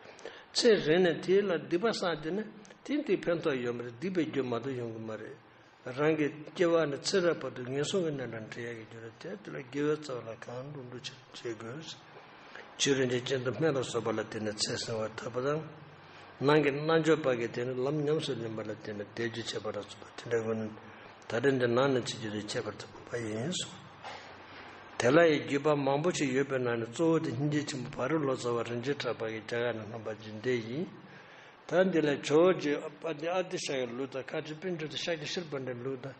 ཚེ་རིང་ནས་དེ་ལ་སྡིག་པ་བསགས་དེ་ནི་དེ་འདི་ཕན་ཐོགས་ཡོད་མ་རེད། སྡིག་པའི་རྒྱུ་མ་གཏོགས་ཡོང་གི་མ་རེད། རང་གི་སྐྱེ་བ་ནས་ཚེ་རབས་བར་དུ་ངན་སོང་གི་གནས་ལ་འདྲེ་ཡག་གི་རྒྱུ་རེད། དེ་དེ་ལ་དགེ་བའི་རྩ་བ་ལ་གང་འགྲུབ་འགྲུབ་ཕྱིར་བྱེད་དགོས། ཕྱི་རོལ་གྱི་རྐྱེན་དང་སྨན་ལ་སོགས་པ་ལ་བརྟེན་ནས་ཚེ་བསྲིང་བར་ཐབས་པ་དང་། ནང་གི་རྣལ་འབྱོར་པ་གིས་དེ་ནི་ལམ་ཉམས་སུ་ལེན་པ་ལ་བརྟེན་ནས་དལ་འབྱོར་བྱེད་པ་ལ་སོགས་པ་དེ་འདྲ་ཀུན་ད་ལྟ་འདི་ནང་ནས་བྱེད་རྒྱུ་དེ་ཁྱད་པར་དུ་འཕགས་པ་ཡིན་གསུངས། དེ་ལ་ཡང་བརྒྱུད་པ་མང་པོ་ཞིག་ཡོད་པའི་ནང་ནས་གཙོ་བོ་དེ་སྙིང་རྗེ་ཆེན་པོ་བར་དུ་ལོ་ཙཱ་བ་རིན་ཆེན་གྲགས་པ་གིས་རྒྱ་གར་ནས་བསྣམས་པ་ཅིག་འདི་ཡིན། ད་འདི་ལ་ཇོ་བོ་རྗེ་དཔལ་ལྡན་ཨ་ཏི་ཤ་ཡི་ལུགས་དང་། མཁའ་སྤྱོད་པཎ་གྲུབ་དང་ཤཱཀྱ་ཤྲཱི་པཎྜི་ཏའི་ལུགས་དང་།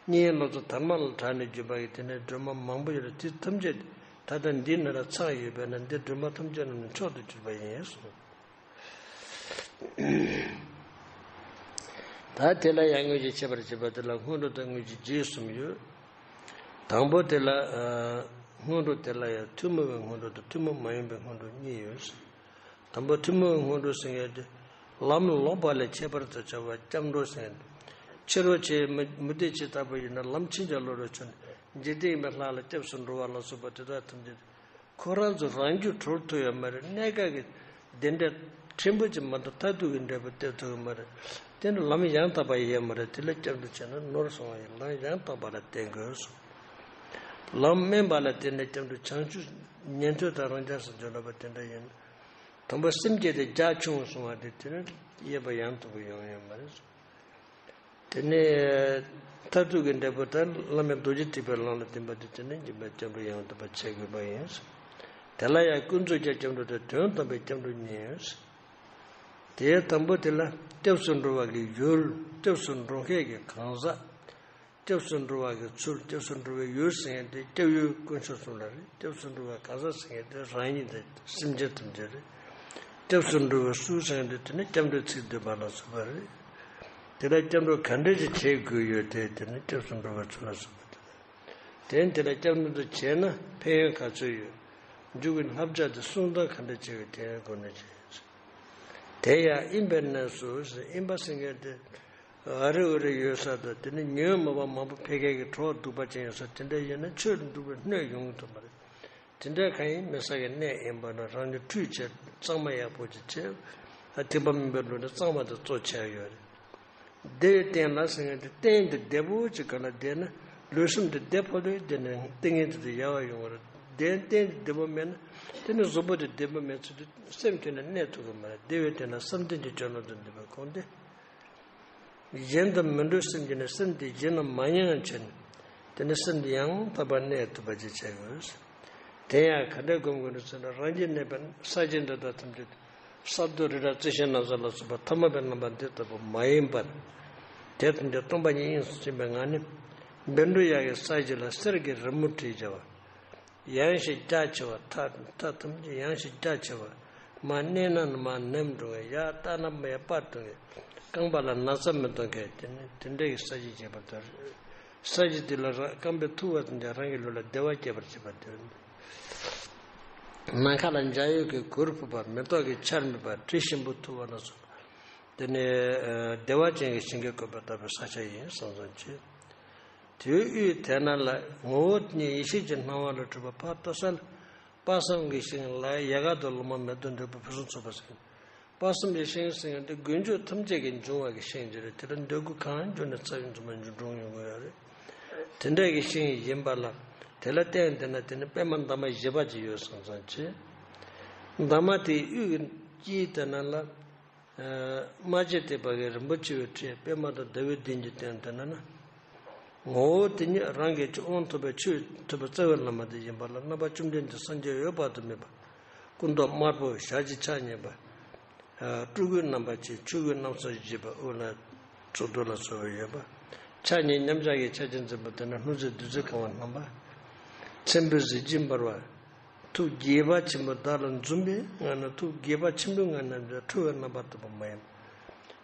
སྙན་ངག་སློབ་ཚོགས་དར་མ་ལ་གྲགས་ནས་བརྒྱུད་པ་ཡི་དེ་ནས་སྒྲོན་མ་མང་པོ་ཡོད་རེད། དེ་ཐམས་ཅད་ད་ལྟ་འདི་ན་ར་ཚང་ཡོད་པས་ན། འདི་སྒྲོན་མ་ཐམས་ཅད་རྣམས་ནི་མཆོག་ཏུ་གྱུར་པ་ཡིན་གསུངས། ད་དེ་ལ་ཡང་དངོས་གཞི་འཆད་པར་བྱེད་པ་དེ་ལ་སྔོན་འགྲོ་དང་དངོས་གཞི་རྗེས་གསུམ་ཡོད། དང་པོ་དེ་ལ་སྔོན་འགྲོ་དེ་ལ་ཡང་ཐུན་མོང་བའི་སྔོན་འགྲོ་དང་ཐུན་མོང་མ་ཡིན་པའི་སྔོན་འགྲོ་གཉིས་ཡོད། དང་པོ་ཐུན་མོང་སྔོན་འགྲོ་ཟེར་མཁན་དེ། ལམ་ལོག་པ་ལས་ཁྱད་པར་དུ་བྱ་བ་སྐྱབས་འགྲོ་ཟེར་མཁན་དེ། ཕྱི་རོལ་ཆེ་མུ་མུ་སྟེགས་ཅིག་ལྟ་བུ་ཡིན་ན་ལམ་ཕྱིན་ཅི་ལོག་རུ་ཆུད་ནས་འཇིག་རྟེན་མི་ལྷ་ལ་སྐྱབས་སུ་འགྲོ་བ་ལ་སོགས་པ་དེ་དག་ཐམས་ཅད་ཁོ་རང་ཚོ་རང་རྒྱུད་གྲོལ་ཐུབ་ཡོད་མ་རེད། གནས་སྐབས་ཀྱི་བདེ་འབྲས་ཕྲན་བུ་ཅིག་མ་གཏོགས་མཐར་ཐུག་གི་འབྲས་བུ་སྟེར་ཐུབ་ཡོད་མ་རེད། དེ་ནི་ལམ་ཡང་དག་པ་ཡོད་མ་རེད། དེ་ལ་སྐྱབས་འགྲོ་བྱས་ན་ནོར་སོང་བ་ཡིན། ལམ་ཡང་དག་པ་ལ་བརྟེན་དགོས་སོ། ལམ་དམན་པ་ལ་བརྟེན་ནས་སྐྱབས་འགྲོ་བྱང་ཆུབ་ཉན་ཐོས་དང་རང་རྒྱལ་སོགས་འཇོག་ལབ་པ་དེ་འདྲ་ཡིན། དང་པོ་སེམས་བསྐྱེད་དེ་རྒྱ་ཆུང་སོང་བ་དེ་དེ་ནི་དབྱེ་བ་ཡང་དག་པ་ཡོང་ཡོད་མ་རེད། དེ་ནས་མཐར་ཐུག་གི་འབྲས་བུ་དང་བླ་མེད་རྡོ་རྗེ་ཐེག་པའི་ལམ་ལ་བརྟེན་པ་དེ་དེ་ནི་སྦྱིན་པའི་སྐྱབས་འགྲོ་ཡང་དག་པ་བྱེད་དགོས་པ་ཡིན། དེ་ལ་ཡང་ཀུན་རྫོབ་ཀྱི་སྐྱབས་འགྲོ་དང་དོན་དམ་པའི་སྐྱབས་འགྲོ་གཉིས་ཡོད། དེའི་དང་པོ་དེ་ལ་སྐྱབས་སུ་འགྲོ་བ་གི་ཡུལ། སྐྱབས་སུ་འགྲོ་མཁན་གྱི་གང་ཟག་སྐྱབས་སུ་འགྲོ་བ་གི་ཚུལ། སྐྱབས་སུ་འགྲོ་བའི་ཡུལ་ཟེར་མཁན་དེ་སྐྱབས་ཡུལ་དཀོན་མཆོག་གསུམ་ལ་རེད། སྐྱབས་སུ་འགྲོ་བའི་གང་ཟག་ཟེར་མཁན་དེ་རང་ཉིད་དང་སེམས་ཅན་ཐམས་ཅད་རེད། སྐྱབས་སུ་འགྲོ་བའི་ཚུལ་ཟེར་མཁན་དེ་དེ་ནི་སྐྱབས་འགྲོའི་ཚིག་བསྡུས་པ་ལ་སོགས་པ་རེད། དེ་ལ་སྐྱབས་འགྲོ་ག་འདྲ་ཞིག་བྱེད་དགོས་ཡོད་དེ། དེ་ནི་སྐྱབས་སུ་འགྲོ་བའི་ཚུལ་ལ་སོགས་པ་དེ་ལ། དེ་ནི་དེ་ལ་སྐྱབས་འགྲོ་དུ་བྱས་ན་ཕན་ཡོན་ག་ཚོད་ཡོད། མཇུག་གི་བསླབ་བྱ་དེ་སྲུང་སྟངས་ག་འདྲ་བྱེད་དགོས། དེའི་སྒོ་ནས་བྱེད། དེ་ཡང་ཨིན་པའི་གནས་སུ་ཟེར། ཨིན་པ་ཟེར་མཁན་དེ་ཨ་རི་ཨུ་རི་ཡོད་ས་དང་། དེ་ནི་ཉོན་མོངས་པ་མང་པོ་འཕེལ་མཁན་གྱི་གྲོགས་སྡུག་པ་ཅན་ཡོད་ས་དེ་འདྲ་ཡིན་ན་ཆོས་ལ་འདུག་པའི་སྣོད་ཡོང་གི་ཐུབ་པ་རེད། དེ་འདྲ་གང་ཡིན་མི་ས་གི་གནས་ཡིན་པ་ན་རང་ཉིད་ཁྲུས་བྱས་གཙང་མ་ཡག་པོ་ཅིག་བྱས། ཨ་ཐེག་པ་དམན་པའི་ལུགས་ནས་གཙང་མ་དེ་གཙོ་བྱས་ཡོད་རེད། བདེ་བའི་སྟན་ལ་ཟེར་མཁན་དེ་སྟན་དེ་བདེ་པོ་ཅིག་ག་ལ་བསྡད་ན་ལུས་སེམས་དེ་བདེ་ཕོ་ལོས་བསྡད་ན་ཏིང་ངེ་འཛིན་དེ་ཡལ་བ་ཡོང་བ་རེད། བདེ་སྟན་དེ་བདེ་པོ་མེད་ན་དེ་ནི་གཟུགས་པོ་དེ་བདེ་པོ་མེད་ཚུལ་དུ་སེམས་ཁྱོན་ནས་གནས་ཐུབ་ཀྱི་མ་རེད། བདེ་བའི་སྟན་ལ་བསམ་གཏན་གྱི་སྤྱོད་ལམ་དུ་འདུས་པའི་ཁོང་དེ། གཞན་དང་མི་འདྲ་བའི་སེམས་ཀྱིས་ནི་སེམས་དེ་གཞན་ལ་མ་ཡེངས་བྱས་ནས་དེ་ནི་སེམས་དེ་ཡང་དག་པར་གནས་ཐུབ་པ་ཅིག་བྱེད་དགོས། དེ་ཡང་ག་འདྲ་སྒོམ་དགོས་ནས་ཟེར་ན། རང་རྒྱུད་གནས་པའི་ས་བཅད་འདི་དག་ཐམས་ཅད་ས་རྡོ་རི་བྲག་རྩི་ཤིང་ནགས་ཚལ་ལ་སོགས་པ་ཐ་མལ་པའི་རྣམ་པ་འདི་ལྟ་བུ་མ་ཡིན་པར། དེ་ཐམས་ཅད་སྟོང་པ་ཉིད་དབྱིངས་སུ་ཟིན་པའི་ངང་ནས་བཻ་ཌཱུརྱ་གི་ས་གཞི་ལ་གསེར་གྱི་རི་མོ་བྲིས་བྱ་བ། ཡངས་ཤིང་རྒྱ་ཆེ་བ། མཐའ་མཐའ་ཐམས་ཅད་ཡངས་ཤིང་རྒྱ་ཆེ་བ། མར་མནན་ན་མར་ནེམ་འགྲོ་མཁན། ཡར་བལྟ་ན་མར་སྤར་གཏོང་མཁན། རྐང་པ་ལ་ན་ཚ་མི་གཏོང་མཁན། དེ་ནི་དེ་འདྲ་གི་ས་གཞི་བྱེད་པ་དང་། ས་གཞི་དེ་ལ་རང་རྐང་པའི་ཐུ་བ་དང་རང་གི་ལུས་ལ་བདེ་བ་སྐྱེད་པར་བྱེད་པ་དེ། ནམ་མཁའ་ལ་འཇའ་འོད་ཀྱི་གུར་ཕུབ་པ། མེ་ཏོག་གི་ཆར་འབེབས་པ། དྲི་ཞིམ་པོ་འཐུལ་བ་ལ་སོགས་པ། དེ་ནི་བདེ་བ་ཅན་གྱི་ཞིང་གི་བཀོད་པ་ལྟ་བུའི་ས་ཆ་ཡིན་བསམ་བསམ་བྱེད། དེའི་དབུས་དེ་ན་ལ་ངོ་བོ་ཉིད་ཡེ་ཤེས་ཀྱི་སྣང་བ་ལས་གྲུབ་པ་ཕར་ལྟ་ས་ལ། དཔག་བསམ་གྱི་ཤིང་ལ་ཡལ་ག་དང་ལོ་མ་མེ་ཏོག་འབྲས་བུ་ཕུན་སུམ་ཚོགས་པ་ཟེར། དཔག་བསམ་གྱི་ཤིང་ཟེར་མཁན་དེ་མགོན་སྐྱོབ་ཐམས་ཅད་ཀྱིས་འབྱུང་བ་གི་ཤིང་ཅིག་རེད། དེ་ལ་འདོད་དགུ་གང་འབྱུང་ནས་རྩ་བའི་འཛུམ་པ་འབྱུང་འགྲོ་ཡོང་གི་ཡོད་རེད། དེ་འདྲ་གི་ཤིང་ཡིན་པ་ལ། དེ་ལ་བརྟེན་དེ་ན་དེ་ནི་པད་མ་འདབ་མ་བཞི་པ་ཅིག་ཡོད་བསམ་བསམ་བྱེད། འདབ་མ་དེའི་དབུས་ཀྱི་དཀྱིལ་དེ་ན་ལ། སྨྲ་བྱེད་དད་པ་གི་རིན་པོ་ཆེ་བའི་ཁྲིད་པདྨ་དང་ཟླ་བའི་གདན་གྱི་སྟེང་དུ་ན་ན། ངོ་བོ་དེ་ཉིད་རང་གི་དབང་ཐོབ་པའི་ཆོས་ཐོབ་པའི་རྩ་བའི་བླ་མ་དེ་ཡིན་པ་ལ། རྣམ་པ་བཅོམ་ལྡན་འདས་སངས་རྒྱས་འོད་དཔག་ཏུ་མེད་པ། སྐུ་མདོག་དམར་པོ། ཞལ་གཅིག་ཕྱག་གཉིས་པ། སྤྲུལ་སྐུའི་རྣམ་པ་ཅན། ཆོས་སྐུའི་རྣམ་གསུམ་བཞེས་པ། དབུ་ལ་གཙུག་ཏོར་ལ་སོགས་པ་ཡོད་པ། ཕྱག་གཉིས་མཉམ་གཞག་གི་ཕྱག་རྒྱ་འཛིན་པ་དེ་ནི་སྣང་སྲིད་བདུད་རྩིས་གང་བ་རྣམ་པ། མཚན་དཔེའི་གཟི་བརྗིད་འབར་བ། ཐུགས་དགྱེས་པ་ཆེན་པོ་བདག་ལ་འཛུམ་པའི་ངང་ནས། ཐུགས་དགྱེས་པ་ཆེན་པོའི་ངང་ནས་འཁྲུལ་བའི་རྣམ་པ་ལྟ་བུ་མ་ཡིན།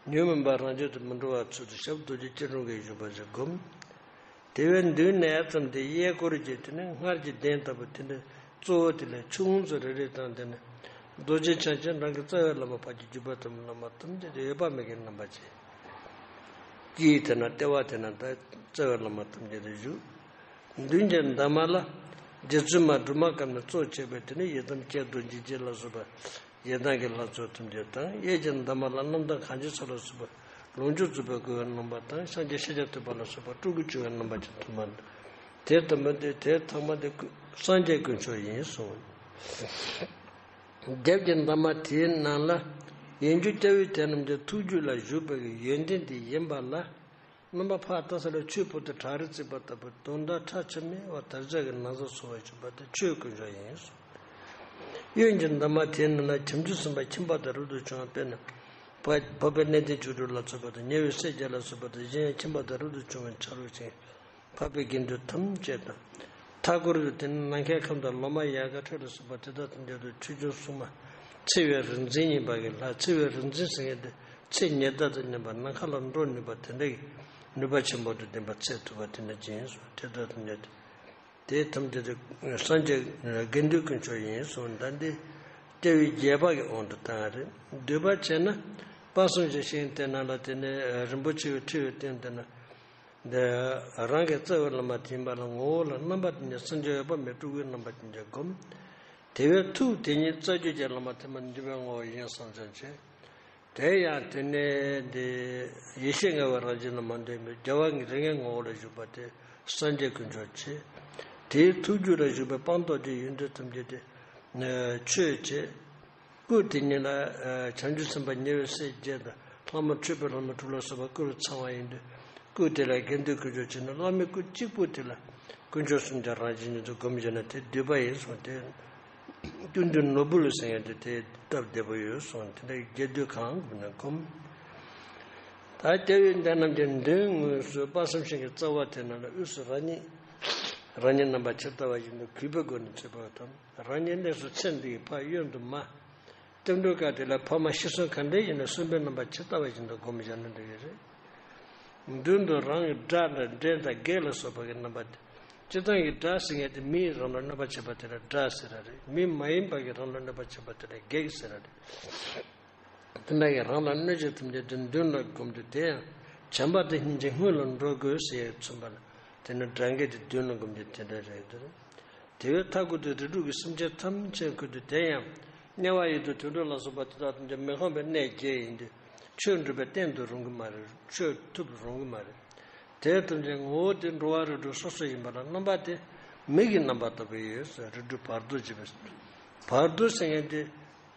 ཉོན་མོངས་པ་རང་བཞིན་དུ་མི་འགྲོ་བར་ཚུལ་དུ། ཞབས་རྡོ་རྗེ་སྐྱིལ་ཀྲུང་གིས་བཞུགས་པ་ཞིག་བསྒོམ། དེ་བས་མདུན་ནས་ཙམ་དེ་གཡས་སྐོར་གྱི་དེ་ནི་སྔར་གྱི་གདན་ལྟ་བུ་དེ་འདྲ་གཙོ་བོ་དེ་ལས་ཆུང་ངུ་ཚོ་རེ་རེ་དང་། དེ་ནི་རྡོ་རྗེ་འཆང་ཆེན་རང་གི་རྩ་བའི་བླ་མ་ཕར་གྱི་བརྒྱུད་པ་ཐམས་ཅད་བླ་མ་ཐམས་ཅད་དེ་འོད་དཔག་མེད་ཀྱི་རྣམ་པ་ཅན། དཀྱིལ་དེ་ན་ལྟེ་བ་དེ་ན་ད་རྩ་བའི་བླ་མ་ཐམས་ཅད་དེ་བཞུགས། མདུན་གྱི་འདབ་མ་ལ་རྗེ་བཙུན་མ་སྒྲོལ་མ་ཁམས་ནས་གཙོ་བྱས་པའི་དེ་ནི་ཡི་དམ་སྐྱེ་གདུང་འཇིགས་བྱེད་ལ་སོགས་པ་ཡི་དམ་གྱི་ལྷ་ཚོགས་ཐམས་ཅད་དང་། གཡས་ཀྱི་འདབ་མ་ལ་རྣམ་དག་གངས་ཅན་མཚོ་ལ་སོགས་པ་ལོངས་སྤྱོད་རྫོགས་པའི་སྐུ་བའི་རྣམ་པ་དང་། ཤཱཀྱ་ཤཱཀྱ་ཐུབ་པ་ལ་སོགས་པ་སྤྲུལ་སྐུ་བཅུ་བའི་རྣམ་པ་ཅན་ཐོབ་པ། དེ་དང་པོ་དེ་དེ་ཐོག་མ་དེ་སངས་རྒྱས་དཀོན་མཆོག་ཡིན་གསུངས། རྒྱབ་ཀྱི་འདབ་མ་དེའི་ནང་ལ་ཡིན་རྒྱུ་སྐྱབས་ཡུལ་དེ་རྣམས་ཀྱི་ཐུགས་རྒྱུད་ལ་བཞུགས་པའི་ཡོན་ཏན་དེ་ཡིན་པ་ལ། རྣམ་པ་ཕར་ལྟ་ས་ལ་ཆོས་པོ་ཏི་བྲག་རི་བརྩིགས་པ་ལྟ་བུ་དོན་དག་ཁྲ་ཆིལ་མའི་འོག་དར་ལྕོག་གི་ན་བཟའ་སོགས་པ་བྱུགས་པ་དེ་ཆོས་དཀོན་མཆོག་ཡིན་གསུངས། གཡོན་གྱི་འདབ་མ་དེའི་ནང་ན་བྱང་ཆུབ་སེམས་དཔའ་ཁྱིམ་པ་དང་རབ་ཏུ་བྱུང་བ། དཔེར་ན་འཕགས་པའི་གནས་བརྟན་བཅུ་དྲུག་ལ་སོགས་པ་དང་། ཉེ་བའི་སྲས་བརྒྱད་ལ་སོགས་པ་དང་། གཞན་ཡང་ཁྱིམ་པ་དང་རབ་ཏུ་བྱུང་བའི་ཆ་རོགས་ཅན། འཕགས་པའི་དགེ་འདུན་ཐམས་ཅད་དང་། མཐའ་སྐོར་དུ་དེ་ནི་ནམ་མཁའི་ཁམས་དང་ལོ་མ་ཡལ་ག་ཁྲོད་ལ་སོགས་པ་དེ་དག་ཐམས་ཅད་དུ་ཆོས་སྐྱོང་སྲུང་མ་འཚེ་བའི་རིག་འཛིན་ཡིན་པ་གི་ལྷ། འཚེ་བའི་རིག་འཛིན་ཟེར་མཁན་དེ་ཚེ་ཉི་ཟླ་དང་མཉམ་པ་ནམ་མཁའ་ལ་འགྲོ་ནུས་པ་དེ་འདྲ་གི་ནུས་པ་ཆེན་པོ་དང་ལྡན་པ་འཚེ་ཐུབ་པ་དེ་འདྲ་ཅན་གསུངས། དེ་དག་ཐམས་ཅད་དེ་དེ་ཐམས་ཅད་དེ་སངས་རྒྱས་དགེ་འདུན་དཀོན་མཆོག་ཡིན་གསུངས། ད་འདི་སྐྱབས་ཡུལ་རྒྱས་པ་གི་དབང་དུ་བཏང་བ་རེད། བསྡུས་པ་བྱས་ན་དཔག་བསམ་ཤིང་ཤིང་དེ་ནང་ལ་དེ་ནི་རིན་པོ་ཆེ་བའི་ཁྲི་བའི་སྟེང་དེ་ན། འདི་རང་གི་རྩ་བའི་བླ་མ་དེ་ཡིན་པ་ལ་ངོ་བོ་ལ་རྣམ་པ་དེ་ཉིད་སངས་རྒྱས་འོད་དཔག་མེད་སྤྲུལ་སྐུའི་རྣམ་པ་ཅན་གྱིས་བསྒོམ། དེ་བས་ཐུགས་དེ་ཉིད་རྩ་བརྒྱུད་ཀྱི་བླ་མ་ཐེག་པ་འདུས་པའི་ངོ་བོ་ཡིན་བསམ་བསམ་བྱས། དེ་ཡང་དེ་ནས་འདི་ཡེ་ཤེས་ལྔ་བའི་རང་བཞིན་ལ་མ་འདུས་པའི་རྒྱལ་བ་རིགས་ལྔའི་ངོ་བོ་ལ་བཞུགས་པ་དེ་སངས་རྒྱས་དཀོན་མཆོག་བྱས། དེའི་ཐུགས་རྒྱུད་ལ་བཞུགས་པའི་སྤངས་རྟོགས་ཀྱི་ཡོན་ཏན་ཐམས་ཅད་དེ་ཆོས་བྱས། སྐུ་དེ་ཉིད་ལ་བྱང་ཆུབ་སེམས་དཔའ་ཉེ་བའི་སྲས་བརྒྱད་དང་ལྷ་མོ་འཁྲིད་པའི་ལྷ་མོ་དྲུག་ལ་སོགས་པ་སྐུ་རུ་ཚང་བ་ཡིན་དུས། སྐུ་དེ་ལ་དགེ་འདུན་དཀོན་མཆོག་བྱས་ནས་བླ་མའི་སྐུ་གཅིག་པུ་དེ་ལ་དཀོན་མཆོག་གསུམ་ཀྱང་རང་བཞིན་ཉིད་དུ་བསྒོམ་བྱས་ན་དེ་བསྡུས་པ་ཡིན་གསུངས་ཏེ། ཀུན་འདུས་ནོར་བུ་ལ་ཟེར་ཡང་དེ་དེ་སྟབས་བདེ་པོ་ཡོད་གསུངས། དེ་འདྲ་རྒྱས་བསྡུས་གང་དགོས་ན་སྒོམ། ད་སྐྱབས་ཡུལ་འདི་རྣམས་ཀྱི་མདུན་ངོས་སུ་དཔག་བསམ་ཤིང་གི་རྩ་བ་དེ་རྣམས་ལ་དབུས་སུ་རང་ཉིད་རང་ཉིད་རྣམ་པར་ཇི་ལྟ་བ་བཞིན་དུ་གུས་པའི་སྒོ་ནས་མཆོད་པ་དང་། རང་ཉིད་གནས་སུ་ཚེ་འདི་ཡི་ཕ་གཡོན་དུ་མ། ལྟེ་འགྲོ་ཀ་དེ་ལ་ཕ་མ་ཤི་གསོན་ག་འདྲ་ཡིན་ན་གསོན་པོའི་རྣམ་པ་ཇི་ལྟ་བ་བཞིན་དུ་སྒོམ་བཞག་ན་འགྲིག་གི་རེད། མདུན་དུ་རང་གི་དགྲ་དང་འདྲེ་དང་བགེགས་ལ་སོགས་པ་གི་རྣམ་པ་དེ། སྤྱིར་བཏང་གི་དགྲ་ཟེར་མཁན་དེ་མིས་རང་ལ་གནོད་པ་བྱེད་པ་དེ་ལ་དགྲ་ཟེར་ར་རེད། མི་མ་ཡིན་པ་གིས་རང་ལ་གནོད་པ་བྱེད་པ་དེ་ལ་བགེགས་ཟེར་ར་རེད། དེ་འདྲ་གི་རང་ལ་གནོད་བྱེད་ཐམས་ཅད་དེ་མདུན་ལ་བསྒོམ་དུས། དེ་ཡང་བྱམས་པ་དང་སྙིང་རྗེ་སྔོན་ལ་འགྲོ་དགོས་ཟེར་མཚོན་པ་ལ། དེ་ནི་དགྲ་བགེགས་དེ་མདུན་ལ་བསྒོམ་རྒྱུ་དེ་འདྲ་རེད་དེ། དེ་བས་མཐའ་ཀུན་ཏུ་རིགས་དྲུག་གི་སེམས་ཅན་ཐམས་ཅད་ཀུན་ཏུ། དེ་ཡང་དམྱལ་བ་ཡི་དྭགས་དུད་འགྲོ་ལ་སོགས་པ་དེ་དག་ཐམས་ཅད་མི་ཁོམ་པའི་གནས་བརྒྱད་ཡིན་དུས། ཆོས་འགྲུབ་པའི་རྟེན་དུ་རུང་གི་མ་རེད། ཆོས་ཐོབ་རུང་གི་མ་རེད། དེ་ཐམས་ཅད་ངོ་བོ་དེ་འགྲོ་བ་རིགས་དྲུག་སོ་སོ་ཡིན་པ་ལ། རྣམ་པ་དེ་མིག་གི་རྣམ་པ་ལྟ་བུ་ཡོད་ཟེར། རིགས་དྲུག་བར་དོ་ཅེས་པའི་བར་དོ་ཟེར་མཁན་དེ།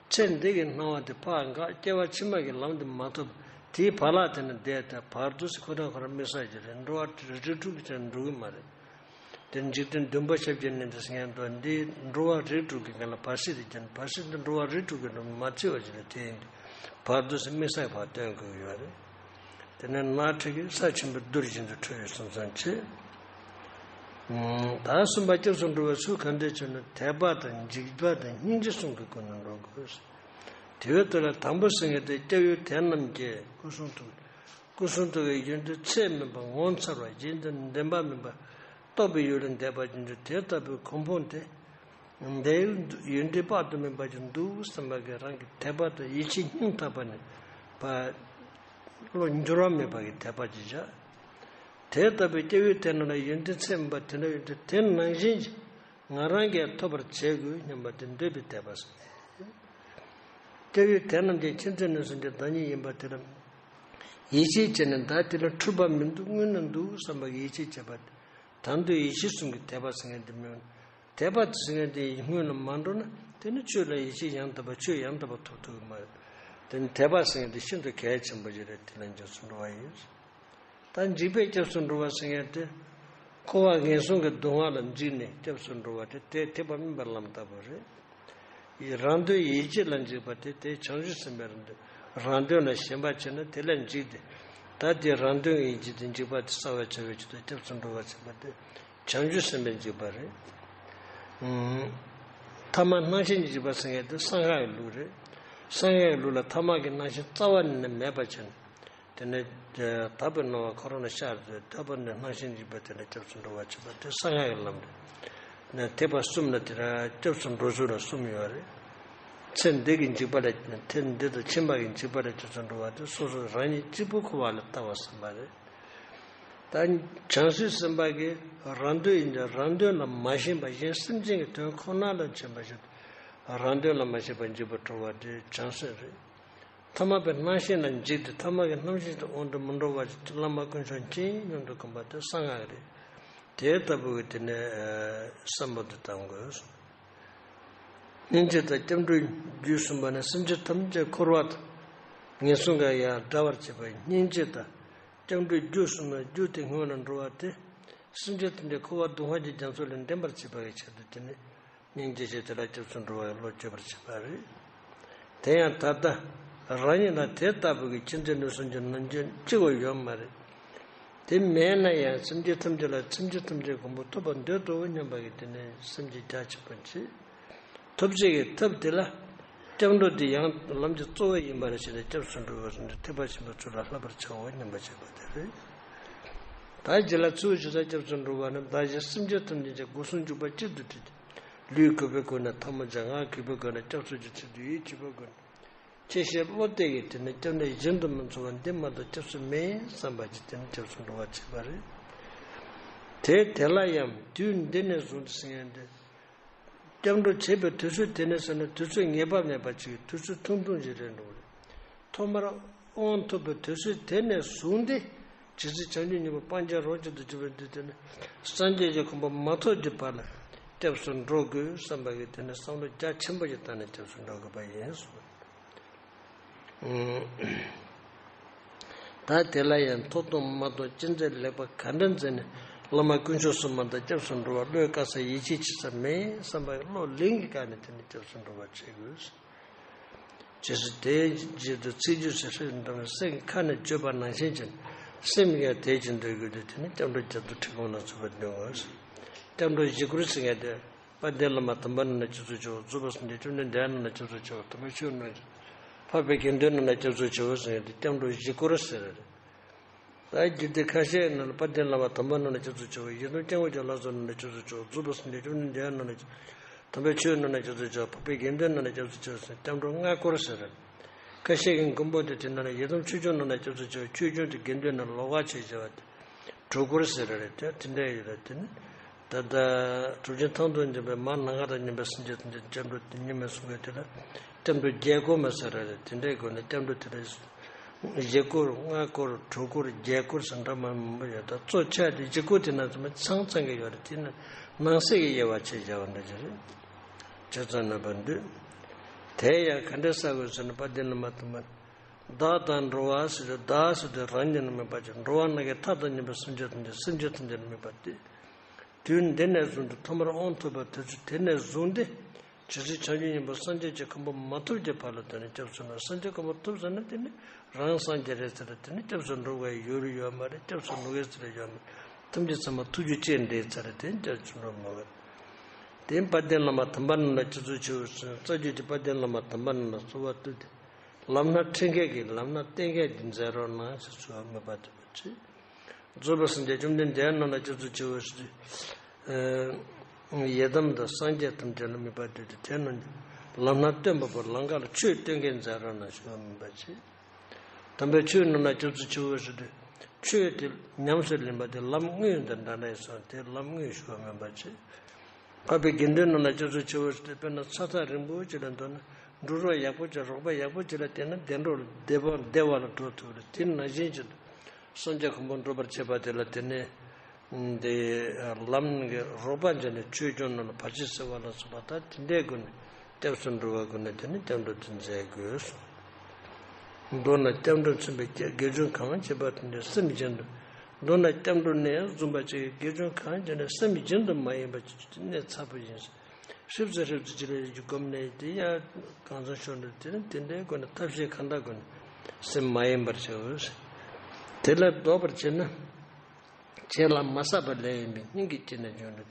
ཚེ་འདི་གི་སྣང་བ་དེ་ཕར་འགག་སྐྱེ་བ་ཕྱི་མ་གི་ལམ་དེ་མ་ཐོབ། དེའི་བར་ལ་དེ་ནི་བསྡད་དེ་བར་དོ་ཟེར། ཁོ་རང་ཁོ་རང་དམིགས་བསལ་གྱི་རེད། འགྲོ་བ་རིགས་དྲུག་གི་ཚེ་འགྲོ་གི་མ་རེད། དེ་འཇིག་རྟེན་བདུན་པོ་ཞབས་ཀྱིས་མནན་ཏེ་ཟེར་མཁན་དང་། འདི་འགྲོ་བ་རིགས་དྲུག་གི་སྒང་ལ་བར་སྲིད་དེ་ཀྱང་། བར་སྲིད་འདི་འགྲོ་བ་རིགས་དྲུག་གི་འགྲོ་མ་ཚིག་པ་ཞིག་ལ་དེ་ཡིན་དུས། བར་དོ་ཟེར་དམིགས་བསལ་ཕར་སྟོན་དགོས་ཀྱི་ཡོད་རེད། དེ་ནས་ནགས་ཁྲོད་ཀྱི་ས་ཆེན་པོའི་རྡུལ་བཞིན་དུ་འཕྲོ་བའི་སེམས་ཙམ་བྱེད། ད་གསུམ་པ་སྐྱབས་སུ་འགྲོ་བའི་ཚུལ་གང་འདྲ་བྱས་ན། དད་པ་དང་འཇིགས་པ་དང་སྙིང་རྗེ་གསུམ་གྱི་སྒོ་ནས་འགྲོ་དགོས། དེ་བས་དེ་ལ་དང་པོ་ཟེར་མཁན་དེ་སྐྱབས་ཡུལ་དེ་རྣམས་ཀྱི་སྐུ་གསུང་ཐུགས། སྐུ་གསུང་ཐུགས་ཀྱི་ཡོན་ཏན་ཚད་མེད་པ་ངོ་མཚར་བ། རྗེས་འདི་འདེམས་པ་མིན་པ། རྟོགས་པའི་ཡུལ་ལ་འདས་པ་ཅན་གྱི་དེ་ལྟ་བུའི་གོ་འཕང་དེ། འདི་ཡོན་ཏན་དཔག་ཏུ་མེད་པ་ཅིག་འདུག་བསམ་པ་གིས་རང་གི་དད་པ་དང་ཡིད་ཆེས་སྙིང་ཐག་པ་ནས་བློ་འགྱུར་བ་མེད་པ་གི་དད་པ་ཅིག་བཞག་དེ་ལྟ་བུའི་སྐྱབས་ཡུལ་དེ་རྣམས་ལ་ཡོན་ཏན་ཚད་མེད་པ་དེ་འདྲ་ཡོད་དུས། དེ་ནང་བཞིན་གྱི་ང་རང་གིས་ཐོབ་པར་བྱེད་དགོས་སྙམ་པ་དེ་འདོད་པའི་དད་པ་ཟེར། སྐྱབས་ཡུལ་དེ་རྣམས་ཀྱི་ཁྱིམ་མཚེས་ནས་བཟུང་སྟེ་བདག་ཉིད་ཡིན་པ་དེ་ལ་ཡིད་ཆེས་བྱས་ནས། བདག་དེ་ལ་འཁྲུལ་པ་མི་འདུག་སྔོན་ན་འདུག་བསམ་པ་གིས་ཡིད་ཆེས་བྱས་པ་དེ། དང་དུ་ཡིད་ཆེས་གསུམ་གྱི་དད་པ་ཟེར་མཁན་དེ་མིན། དད་པ་དེ་ཟེར་མཁན་དེ་སྔོན་ལ་མ་འགྲོ་ན། དེ་ནི་ཆོས་ལ་ཡིད་ཆེས་ཡང་དག་པ། ཆོས་ཡང་དག་པ་ཐོབ་ཐུབ་ཀྱི་མ་རེད། དེ་ནི་དད་པ་ཟེར་མཁན་དེ་ཤིན་ཏུ་གལ་ཆེན་པོ་ཞིག་རེད། དེ་ལ་འཇུག་སུ་འགྲོ་བ་ཡིན། ད་འཇིགས་པས་སྐྱབས་སུ་འགྲོ་བ་ཟེར་མཁན་དེ། འཁོར་བ་ངན་སོང་གི་སྡུག་བསྔལ་ལ་འཇིགས་ནས་སྐྱབས་སུ་འགྲོ་བ་དེ་དེ་ཐེག་པ་དམན་པའི་ལམ་ལྟ་བུ་རེད། ཡི་རང་དོན་ཡིད་བྱེད་ལ་འཇིགས་པ་དེ་དེ་བྱང་ཆུབ་སེམས་དཔའི་རང་དོན། རང་དོན་ལ་ཞེན་པ་བྱས་ན་དེ་ལ་འཇིགས་ཏེ། ད་དེ་རང་དོན་ཡིད་བྱེད་དེ་འཇིགས་པ་དེ་གསལ་བར་བྱ་བའི་ཆེད་དུ་སྐྱབས་སུ་འགྲོ་བ་ཟེར་བ་དེ་བྱང་ཆུབ་སེམས་དཔའི་འཇིགས་པ་རེད། ཨུམ། ཐ་མ་སྣང་ཞེན་གྱི་འཇིགས་པ་ཟེར་མཁན་དེ་གསང་སྔགས་ཀྱི་ལུགས་རེད། གསང་སྔགས་ཀྱི་ལུགས་ལ་ཐ་མ་གི་སྣང་ཞེན་རྩ་བ་ནས་མེད་པ་བྱས་ནས། དེ་ནས་དག་པའི་སྣང་བ་ཁོ་རང་ལ་ཤར་ཏེ་དག་པ་ནས་སྣང་ཞེན་འཇིགས་པ་དེ་ལ་སྐྱབས་སུ་འགྲོ་བ་བྱེད་པ་དེ་གསང་སྔགས་ཀྱི་ལམ་རེད། ཐེག་པ་གསུམ་ལ་དེ་རང་སྐྱབས་སུ་འགྲོ་ཚུལ་ལ་གསུམ་ཡོད་རེད། ཚེ་འདི་གི་འཇིགས་པ་ལ། ཚེ་འདི་དང་ཕྱི་མ་གི་འཇིགས་པ་ལ་སྐྱབས་སུ་འགྲོ་བ་དེ་སོ་སོ་རང་ཉིད་གཅིག་པུ་འཁོར་བ་ལ་ལྟ་བ་ཟེར་བ་རེད། ད་བྱང་སེམས་སེམས་དཔའ་གིས་རང་དོན་ཡིན་ཀྱང་རང་དོན་ལ་མ་ཞེན་པ། གཞན་སེམས་ཅན་གྱི་དོན་ཁོ་ན་ལ་ཞེན་པ་ཞིག་རང་དོན་ལ་མ་ཞེན་པར་འཇིགས་པར་སྤྲོ་བ་དེ་བྱང་སེམས་རེད། ཐ་མལ་པའི་སྣང་ཞེན་ལ་འཇིགས་ཏེ་ཐ་མལ་གྱི་སྣང་ཞེན་དུ་དབང་དུ་མི་འགྲོ་བ་ཞིག་བླ་མ་དཀོན་མཆོག་མཁྱེན་སྙམ་དུ་བསྒོམ་པ་དེ་གསང་སྔགས་རེད། དེ་ལྟ་བུ་གི་དེ་ནས་བསམ་པ་དེ་བཏང་དགོས། སྙིང་རྗེ་དང་སྐྱབས་འགྲོའི་རྒྱུ་གསུམ་པོ་ནི་སེམས་ཅན་ཐམས་ཅད་འཁོར་བ་དང་ངན་སོང་གི་ཡང་བསྒྲལ་བར་བྱེད་པ་ཡིན། སྙིང་རྗེ་དང་སྐྱབས་འགྲོའི་རྒྱུ་གསུམ་པོ་རྒྱུ་དེ་སྔོན་ལ་འགྲོ་བ་སྟེ། སེམས་ཅན་ཐམས་ཅད་འཁོར་བ་སྡུག་བསྔལ་གྱི་རྒྱ་མཚོ་ལས་འདྲེན་པར་བྱེད་པ་ཡི་ཆེད་དུ་དེ་ནི་སྙིང་རྗེ་ཆེ་དེ་ལ་སྐྱབས་སུ་འགྲོ་བ་ཡི་བློ་བསྐྱེད་པར་བྱེད་པ་རེད། དེ་ཡང་ད་ལྟ་རང་ཉིད་ལ་དེ་ལྟ་བུ་གི་མཁྱེན་བརྩེ་ནུས་གསུམ་གྱི་ནམ་རྒྱུན་གཅིག་པོ་ཡོད་མ་རེད། དེ་མེད་ན་ཡང་སེམས་ཅན་ཐམས་ཅད་ལ་སེམས་ཅན་ཐམས་ཅད་མགོན་པོ་ཐོབ་པར་འདོད་དོ་སྙམ་པ་གི་དེ་ནི་སེམས་ཀྱི་རྒྱ་ཆེན་པོ་མཆིས། ཐོབ་བྱེད་ཀྱི་ཐབས་དེ་ལ་སྐྱབས་འགྲོ་དེ་ཡང་ལམ་གྱི་གཙོ་བོ་ཡིན་པར་ཤེས་ནས་སྐྱབས་སུ་འགྲོ་བའི་ཐེག་པ་ཆེན་པོའི་ཚུལ་ལ་བསླབ་པར་བྱའོ་སྙམ་པ་བྱེད་པ་དེ་རེད། ད་རྗེས་ལ་ཚུལ་ཇི་ལྟར་སྐྱབས་སུ་འགྲོ་བ་ནི། བདག་གཞན་སེམས་ཅན་ཐམས་ཅད་ཀྱི་སྒོ་གསུམ་འཇུག་པ་གཅིག་ཏུ་དྲིལ་ཏེ། ལུས་གུས་པའི་སྒོ་ནས་ཐལ་མོ་སྦྱར། ངག་གུས་པའི་སྒོ་ནས་སྐྱབས་སུ་མཆི། ཚིག་དོན་ཡིད་ཆེས་པའི་སྒོ་ནས་ཆེ་བཞེས་བློ་གཏད་ཀྱིས་དེ་ནི་སྐྱབས་གནས་གཞན་དུ་མི་འཚོལ་བ་འདི་མ་གཏོགས་སྐྱབས་སུ་མེད་བསམ་པ་ཅིག་དེ་ནི་སྐྱབས་སུ་འགྲོ་བར་བྱེད་པ་རེད། དེ་དེ་ལ་ཡང་དུས་འདི་ནས་བཟུང་སྟེ་ཟེར་མཁན་དེ། སྐྱབས་འགྲོ་བྱེད་པའི་དུས་ཚོད་དེ་ནས་ཟེར་ན་དུས་ཚོད་ངེས་པ་མེད་པ་ཅིག་དུས་ཚོད་ཐུང་ཐུང་ཞིག་རེད་འགྲོ་གི་རེད། ཐོག་མར་དབང་ཐོབ་པའི་དུས་ཚོད་དེ་ནས་བཟུང་སྟེ། ཇི་སྲིད་བྱང་ཆུབ་སྙིང་པོ་སྤང་བྱ་རོ་གཅིག་ཏུ་གྱུར་པའི་དུས་དེ་ནི་སངས་རྒྱས་ཀྱི་གོ་འཕང་མ་ཐོབ་ཀྱི་བར་ལ་སྐྱབས་སུ་འགྲོ་དགོས་བསམ་པ་གིས་དེ་ནི་བསམ་བློ་རྒྱ་ཆེན་པོ་ཞིག་བཏང་ནས་སྐྱབས་སུ་འགྲོ་དགོས་པ་ཡིན་གསུངས། ད་དེ་ལ་ཡང་མཐོ་གཏོང་དམའ་གཏོང་ཅི་མཛད་ལེགས་པ་ག་འདྲ་མཛད་ནས་བླ་མ་དཀོན་མཆོག་གསུམ་མ་དང་སྐྱབས་སུ་འགྲོ་བར་བློས་དཀའ་ས་ཡིད་ཆེས་བྱེད་ས་མེད་བསམ་པའི་བློ་ལིང་གི་བཀལ་ནས་དེ་ནི་སྐྱབས་སུ་འགྲོ་བར་བྱེད་དགོས། ཇི་སྲིད་དེའི་རྗེས་སུ་ཚིག་བརྗོད་ཟེར་ཧྲིལ་འགྲོ་བའི་སེམས་ཁ་ནས་བརྗོད་པ་ནང་བཞིན་བྱས་ནས་སེམས་ཀྱང་དེ་བཞིན་དུ་གྱུར་ཏེ་དེ་ནི་སྐྱབས་འགྲོ་རྒྱ་མཚོ་ཁྲི་གུང་ལ་ཚུད་པར་འདོད་དགོས། སྐྱབས་འགྲོ་བཞི་བསྐུར་ཟེར་མཁན་དེ། དཔལ་ལྡན་བླ་མ་དམ་པ་རྣམས་ལ་སྐྱབས་སུ་མཆིའོ། བརྫུས་པ་སངས་རྒྱས་བཅོམ་ལྡན་འདས་རྣམས་ལ་སྐྱབས་སུ་མཆིའོ། དམ་པའི་ཆོས་རྣམས་ལ། འཕགས་པའི་དགེ་འདུན་རྣམས་ལ་སྐྱབས་སུ་མཆིའོ་ཟེར་མཁན་དེ་སྐྱབས་འགྲོ་བཞི་བསྐུར་ཟེར་རེད། ད་རྒྱུད་སྡེ་ཁ་ཤས་ནང་ལ་དཔལ་ལྡན་བླ་མ་དམ་པ་རྣམས་ལ་སྐྱབས་སུ་མཆིའོ། ཡི་དམ་སྐྱབས་མགོན་གྱི་ལྷ་ཚོགས་རྣམས་ལ་སྐྱབས་སུ་མཆིའོ། བརྫུས་པ་སངས་རྒྱས་བཅོམ་ལྡན་འདས་རྣམས་ལ། དམ་པའི་ཆོས་རྣམས་ལ་སྐྱབས་སུ་མཆིའོ། འཕགས་པའི་དགེ་འདུན་རྣམས་ལ་སྐྱབས་སུ་མཆིའོ་ཟེར་སྐྱབས་འགྲོ་ལྔ་བསྐུར་ཟེར་རེད། ཁ་ཤས་ཀྱིས་མགོན་པོ་དེ་དེ་ནང་ལ་ཡི་དམ་ཆོས་སྐྱོང་རྣམས་ལ་སྐྱབས་སུ་མཆིའོ། ཆོས་སྐྱོང་དེ་དགེ་འདུན་རྣམས་ལོགས་ཀ་བྱས་བྱ་བ་དེ་དྲུག་བསྐུར་ཟེར་རེད། དེ་དེ་འདྲ་ཡོད་རེད། དེ་ནི་ད་ལྟ་གྲུབ་ཆེན་ཐང་སྟོང་འཛིན་པའི་མར་ནམ་མཁའ་དང་མཉམ་པའི་སེམས་ཅན་ཐམས་ཅད་སྐྱབས་འགྲོ་དེ་ཉིད་མེད་གསུང་མཁན་དེ་ལ་སྐྱབས་འགྲོ་བརྒྱད་བསྐུར་མ་ཟེར་རེད། དེ་འདྲའི་སྒོ་ནས་སྐྱབས་འགྲོ་དེ་ལ་བཞི་བསྐུར་ལྔ་བསྐུར་དྲུག་བསྐུར་བརྒྱད་བསྐུར་ཟེར་འདྲ་མང་པོ་ཡོད། ད་གཙོ་ཆེ་བ་དེ་བཞི་བསྐུར་དེ་ནང་ཚང་མ་ཚང་ཚང་གི་ཡོད་རེད། དེ་ནི་ནང་གསེས་ཀྱི་དབྱེ་བ་ཕྱེ་བྱ་བ་འདྲ་ཅིག་རེད། ཇི་ཙམ་ན་པར་འདུས། དེ་ཡང་ག་འདྲས་བསགས་དགོས་ཟེར་ན་དཔལ་ལྡན་བླ་མ་དམ་པ། བདག་དང་འགྲོ་བ་ཟེར་ཏེ་བདག་ཟེར་དུས་རང་ཉིད་ལ་དམིགས་པ་བྱས། འགྲོ་བ་ནམ་མཁའི་མཐའ་དང་མཉམ་པའི་སེམས་ཅན་ཐམས་ཅད་སེམས་ཅན་ཐམས་ཅད་ལ་དམིགས་པ་སྟེ། དུས་འདི་ནས་བཟུང་སྟེ་ཐོག་མར་དབང་ཐོབ་པའི་དུས་ཚོད་དེ་ནས་བཟུང་སྟེ། ཇི་སྲིད་བྱང་ཆུབ་སྙིང་པོ་སངས་རྒྱས་ཀྱི་གོ་འཕང་མ་ཐོབ་ཀྱི་བར་ལ་དེ་ནི་སྐྱབས་སུ་མཆི། སངས་རྒྱས་གོ་འཕང་ཐོབ་ཟེར་ན་དེ་ནི་རང་སངས་རྒྱས་རེད་ཟེར་ཏེ་དེ་ནི་སྐྱབས་སུ་འགྲོ་དགོས་ཡུལ་ཡོད་མ་རེད། སྐྱབས་སུ་འགྲོ་དགོས་ཟེར་ཡོད་མ་རེད། ཐམས་ཅད་ཚང་མ་ཐུགས་རྒྱུད་གཅིག་འདྲེས་ཚར་རེད། དེ་ནི་སྐྱབས་སུ་འགྲོ་མ་དགོས། དེ་དཔལ་ལྡན་བླ་མ་དམ་པ་རྣམས་ལ་སྐྱབས་སུ་མཆིའོ་ཟེར། རྩ་རྒྱུད་ཀྱི་དཔལ་ལྡན་བླ་མ་དམ་པ་རྣམས་ལ་གསོལ་བ་བཏབ་སྟེ། ལམ་སྣ་ཁྲིད་མཁན་གྱི་ལམ་སྣ་བསྟན་མཁན་འདི་མཛད་རོགས་གནང་ཞེས་གསོལ་བ་སྨོན་པ་འདེབས་པ་བྱས། རྫོགས་པའི་སངས་རྒྱས་བཅོམ་ལྡན་འདས་རྣམས་ལ་སྐྱབས་སུ་མཆིའོ་ཞེས་ཏེ། ཡི་དམ་དང་སངས་རྒྱས་ཐམས་ཅད་ལ་དམིགས་པ་བཏོན་ཏེ་དེ་རྣམས་ཀྱི་ལམ་སྣ་སྟོན་པ་པོ་ལམ་ཁ་ལ་ཆོས་སྟོན་མཁན་མཛད་རོགས་གནང་ཞེས་སྨོན་པ་བྱས། དམ་པའི་ཆོས་རྣམས་ལ་སྐྱབས་སུ་མཆིའོ་ཞེས་ཏེ། ཆོས་དེ་ཉམས་སུ་ལེན་པ་དེ་ལམ་དངོས་དང་འདྲ་འདྲ་ཡིན་སོང་དེ་ལམ་དངོས་ཞུ་བ་སྨོན་པ་བྱས། འཕགས་པའི་དགེ་འདུན་རྣམས་ལ་སྐྱབས་སུ་མཆིའོ་ཞེས་ཏེ། དཔེར་ན་ས་ཐག་རིང་པོ་ཅིག་ལ་འགྲོ་ན་འགྲུལ་རོགས་ཡག་པོ་ཅིག་རོགས་པ་ཡག་པོ་ཅིག་ལ་བརྟེན་ན་བདེ་འགྲོ་བདེ་བ་བདེ་བ་ལ་འགྲོ་ཐུབ་རེད། དེ་ནང་བཞིན་གྱི་སངས་རྒྱས་གོ་འཕང་སྒྲུབ་པར་བྱེད་པ་དེ་ལ་དེ་ནི་འདི་ལམ་གྱི་རོགས་པ་བྱས་ནས་ཆོས་སྐྱོང་རྣམས་ལ་བར་ཆད་སེལ་བ་ལ་སོགས་པ་དང་དེ་འདྲའི་སྒོ་ནས་སྐྱབས་སུ་འགྲོ་བའི་སྒོ་ནས་དེ་ནི་སྐྱབས་འགྲོ་དེ་མཛད་དགོས་སོ། མདོར་ན་སྐྱབས་འགྲོ་མཚོན་པའི་དགེ་སྦྱོར་གང་བྱེད་པ་དེ་འདྲའི་སེམས་བཞིན་དུ། མདོར་ན་སྐྱབས་འགྲོ་ནས་བཟུང་བ་ཅིག་གི་དགེ་སྦྱོར་གང་བྱེད་ནས་སེམས་བཞིན་དུ་མ་ཡིན་པ་ཅིག་གནད་ཚ་པོ་ཡིན། ཧྲིབ་ཙེ་ཧྲིབ་ཙེ་ཅིག་ལ་ཡོད་ཀྱི་སྒོམ་ནས་དེ་ཡང་གང་ཚང་ཤོར་འདུག་དེ་ནི་དེ་འདྲའི་སྒོ་ནས་ཐབས་ཤེས་གང་དག་སྒོ་ནས་སེམས་མ་ཡེངས་པར་བྱའོ། དེ་ལས་ལྡོག་པར་བྱེད་ན། བྱས་ལ་མ་བསགས་པའི་ལས་ཡིན་པས་སྙིང་གི་དཀྱིལ་ནས་འབྱུང་ནས།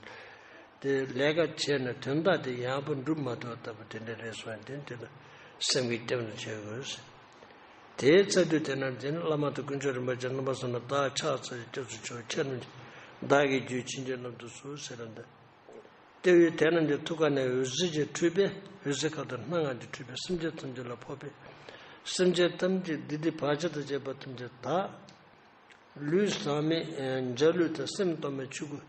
དེ་ལས་ཀ་བྱས་ནས་དོན་དག་དེ་ཡག་པོ་འགྲུབ་མ་ཐུབ་ལྟ་བུ་དེ་འདྲ་རེད་སོང་ཡང་དེ་དེ་ལ་སེམས་ཀྱི་སྐྱབས་འགྲོ་བྱེད་དགོས། དེའི་ཚེ་དུས་དེ་ན་དེ་ནི་བླ་མ་དང་དཀོན་མཆོག་རིན་པོ་ཆེ་རྣམ་པ་གསུམ་ལ་བདག་ཕྱག་འཚལ་ཞིང་སྐྱབས་སུ་མཆིའོ། ཁྱེད་རྣམས་བདག་གི་རྒྱུད་བྱིན་གྱིས་བརླབ་ཏུ་གསོལ་ཟེར་ལ་འདི། ལྟེ་བའི་དེ་རྣམས་ཀྱི་ཐུགས་ཀ་ནས་འོད་ཟེར་གྱིས་འཕྲོས་པས། འོད་ཟེར་ཁ་དོག་སྣ་ལྔ་གྱིས་འཕྲོས་པས་སེམས་ཅན་ཐམས་ཅད་ལ་ཕོག་པས། སེམས་ཅན་ཐམས་ཅད་བདུད་སྡེ་བར་ཆད་དང་བཅས་པ་ཐམས་ཅད་དག། ལུས་ཟག་མེད་འཇའ་ལུས་དང་སེམས་སྟོང་པའི་ཆོས་སྐུ།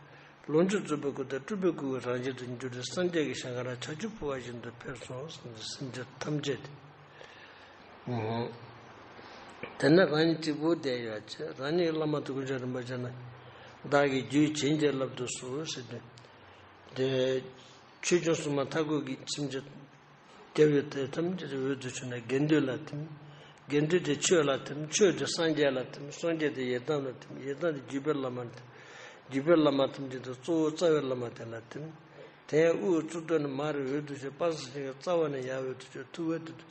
ལོངས་སྤྱོད་རྫོགས་པའི་སྐུ་དང་སྤྲུལ་པའི་སྐུ་གི་རང་བཞིན་དུ་གྱུར་ཏེ་སངས་རྒྱས་ཀྱི་ཞིང་ཁམས་ལ་བྱ་རྒྱུད་འཕོ་བ་བཞིན་དུ་ཕེབས་སོ། སེམས་ཅན་ཐམས་ཅད་དེ། དེ་ནས་རང་ཉིད་གཅིག་པུ་བསྡད་ཡོད་ཅེས་རང་ཉིད་བླ་མ་དང་དཀོན་མཆོག་རིན་པོ་ཆེ་རྣམས་བདག་གི་རྒྱུད་བྱིན་གྱིས་བརླབ་ཏུ་གསོལ་ཟེར་ཏེ། དེ་ཆོས་སྐྱོང་སྲུང་མ་མཐའ་འཁོར་གྱི་སེམས་ཅན་སྐྱབས་ཡུལ་དེ་ཐམས་ཅད་འོད་དུ་ཕྱུང་ནས་དགེ་འདུན་ལ་ཐིམ། དགེ་འདུན་དེ་ཆོས་ལ་ཐིམ། ཆོས་དེ་སངས་རྒྱས་ལ་ཐིམ། སངས་རྒྱས་དེ་ཡི་དམ་ལ་ཐིམ། ཡི་དམ་དེ་བརྒྱུད་པའི་བླ་མར་ཐིམ། བརྒྱུད་པའི་བླ་མ་ཐམས་ཅད་དེ་གཙོ་བོ་རྩ་བའི་བླ་མ་དེ་ལ་ཐིམ། དེ་ཡང་དབུའི་གཙུག་ཏོར་ནས་མར་འོད་དུ་ཕྱུང་། དཔག་བསམ་ཤིང་གི་རྩ་བ་ནས་ཡར་འོད་དུ་ཕྱུང་། ཐུབ་པའི་དུས་